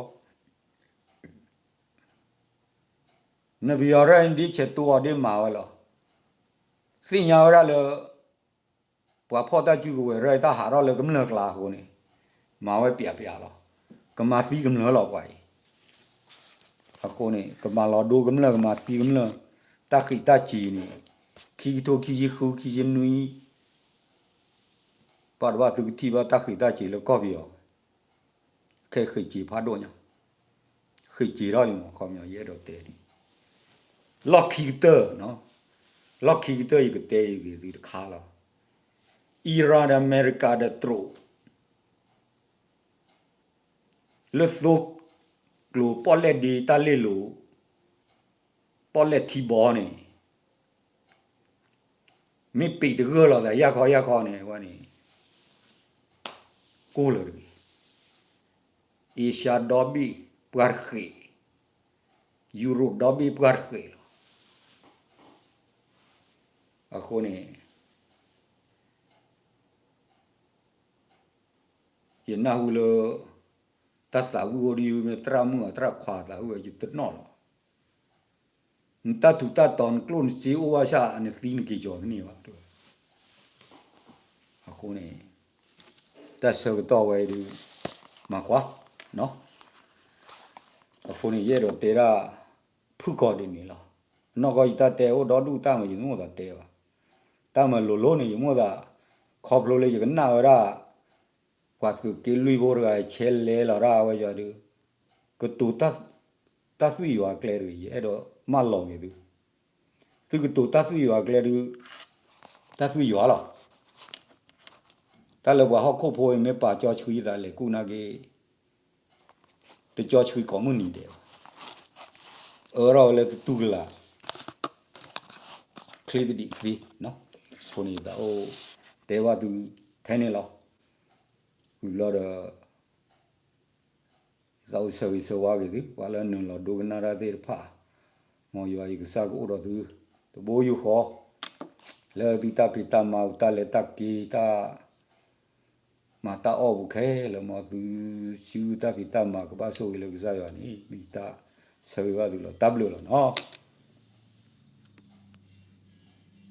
နပယီၤရၢအံၤ ဒ်ဆဲးတိအီၤဒ်မၤဝဲလီၤ. သ့ၣ်ညါဝဲဒၣ်လၢ ပှၤဖီၣ်တၢ်စုကဝဲၤရၢအံၤ တၢ်ဟးထီၣ်လၢကမျၢၢ်ကျါအဃိန့ၣ် မၤဝဲပျးပျးလီၤ. ကမၤသံကမျၢၢ်လီၤပှၤအံၤ အဃိန့ၣ် ကမၤလီၤဒိကမျၢၢ် ကမၤသံကမျၢၢ်, တၢ်ဃံးတၢ်စ့ၤန့ၣ် ခံကထိခံဆံဃု ခံဆံနွံ ဘၣ်တဘၣ်သုကထံၣ်ဘၣ်တၢ်ဃံးတၢ်စ့ၤလၢကီၢ်ပယီၤ, ခဲဃံးစ့ၤဖးဒိၣ်ညါ, ဃံးစ့ၤထီၣ်လံမး ခီပညီ ယအဲၣ်ဒိးတဲဒ်အံၤ, လီၢ်ခံကတၢၢ်, လီၢ်ခံကတၢၢ်ယကတဲအံၤဂ့ၤသုတခါလီၤ. အံရၣ်ဒီးအမဲရကၤဒီးတရူး လၢသိကျိၤပီၣ်လဲၣ်ဒ့တၢ်လ့ၣ်လိၤ ပီၣ်လဲၣ်ထံဘီန့ၣ် မ့ၢ်ပံးတဂၢၢ်လီၤသး ယၢ်ခီယၢ်ခီန့ၣ် ဝဲန့ၣ် ကိၢ်လၢၤတဂ့ၤ. အ့ရှါဒီဘ့ၣ်ပှၢ်တဃဲး, ယူရိးဒီဘ့ၣ်ပှၢ်တဃဲးလီၤ. အဃိန့ၣ် ယနၢ်ဟူလၢ တၢ်သးဝံၣ်အိၣ်ဒ်ယုၢ်မ့ၢ်သရၣ်မုၣ်အသရၣ်ခွါသးဝံၣ်ဝဲ ယတနီၣ်လီၤ. နတၢ်ထူးတၢ်တီၤ နကျိၣ်နစ့အိၣ်ဘၣ်ဆၣ် နသံနက့ၤကီၤတန့ၢ်ဘၣ်. အဃိန့ၣ် တၢ်ဆၢကတီၢ်ဝဲဒုး မၤကွၢ်, အဃိန့ၣ် ယအဲၣ်ဒိးတဲဒၣ် ဖုၣ်ကိာ်ဒ်န့ၣ်လီၤ. အနီၢ်ကီၢ်ယတၢ်တဲအိၣ်ဒီဒူၣ် တၢ်မၤယမိၣ်သးတဲဘၣ်. တၢ်မၤလိၤလိၤန့ၣ် ယမိၣ်သး ခီဖျိလၢယကနၣ်ဝဲဒၣ် ပှၤသုးက့လွံၢ်ဖိတဂၤ ဆဲးလဲၤလီၤဒၣ်ဝဲယၤဒီး ကတိၤ တၢ်သွံၣ်ယွၤအကျဲတဂ့ၤ ယအဲၣ်ဒိးမၢလီၤက့ၤသု, သုကတိၤတၢ်သွံၣ်ယွၤအကျဲဒုး တၢ်သွံၣ်ယွၤလီၤ. တၢ်လၢပှၤဟီၣ်ခိၣ်ဖိအံၤ မ့ၢ်ပာ်စီဆှံသးလဲၤကူၣ်နာ်က့ တစီဆှံကိးမုၢ်နံၤဒဲးဘၣ်. အၢထီၣ်ဝဲလၢတတူၢ်ကလာ် ချ့တဒံးသ့, အဃိန့ၣ် ယသးအိၣ်တဲဘၣ်သုထဲန့ၣ်လီၤ. ဝံၤဘျီဒီး ယသးအိၣ်ဆၢဂ့ၤဆၢဝါက့ၤသု ပှၤလၢနုာ်လီၤဒိကနၣ်တၢ်သ့ၣ်တဖၣ်, မ်ယွၤယကစၢ်ကအိၣ်ဒီးသု တဘိယူၢ်ဃီ လၢသုတၢ်ဖံးတၢ်မၤ တၢ်လဲၤတၢ်က့ၤ တၢ်မၤတၢ်အီၣ်ပူၤခဲလၢာ် မ်သုစုတၢ်ဖံးတၢ်မၤကဘၣ်ဆိၣ်ဂ့ၤလၢကစၢ်ယွၤန့ၣ် မ့ၢ်ယတၢ်ဆၢဂ့ၤဘၣ်သုလီၤ. တၢ်ဘျုးလီၤနီၤ.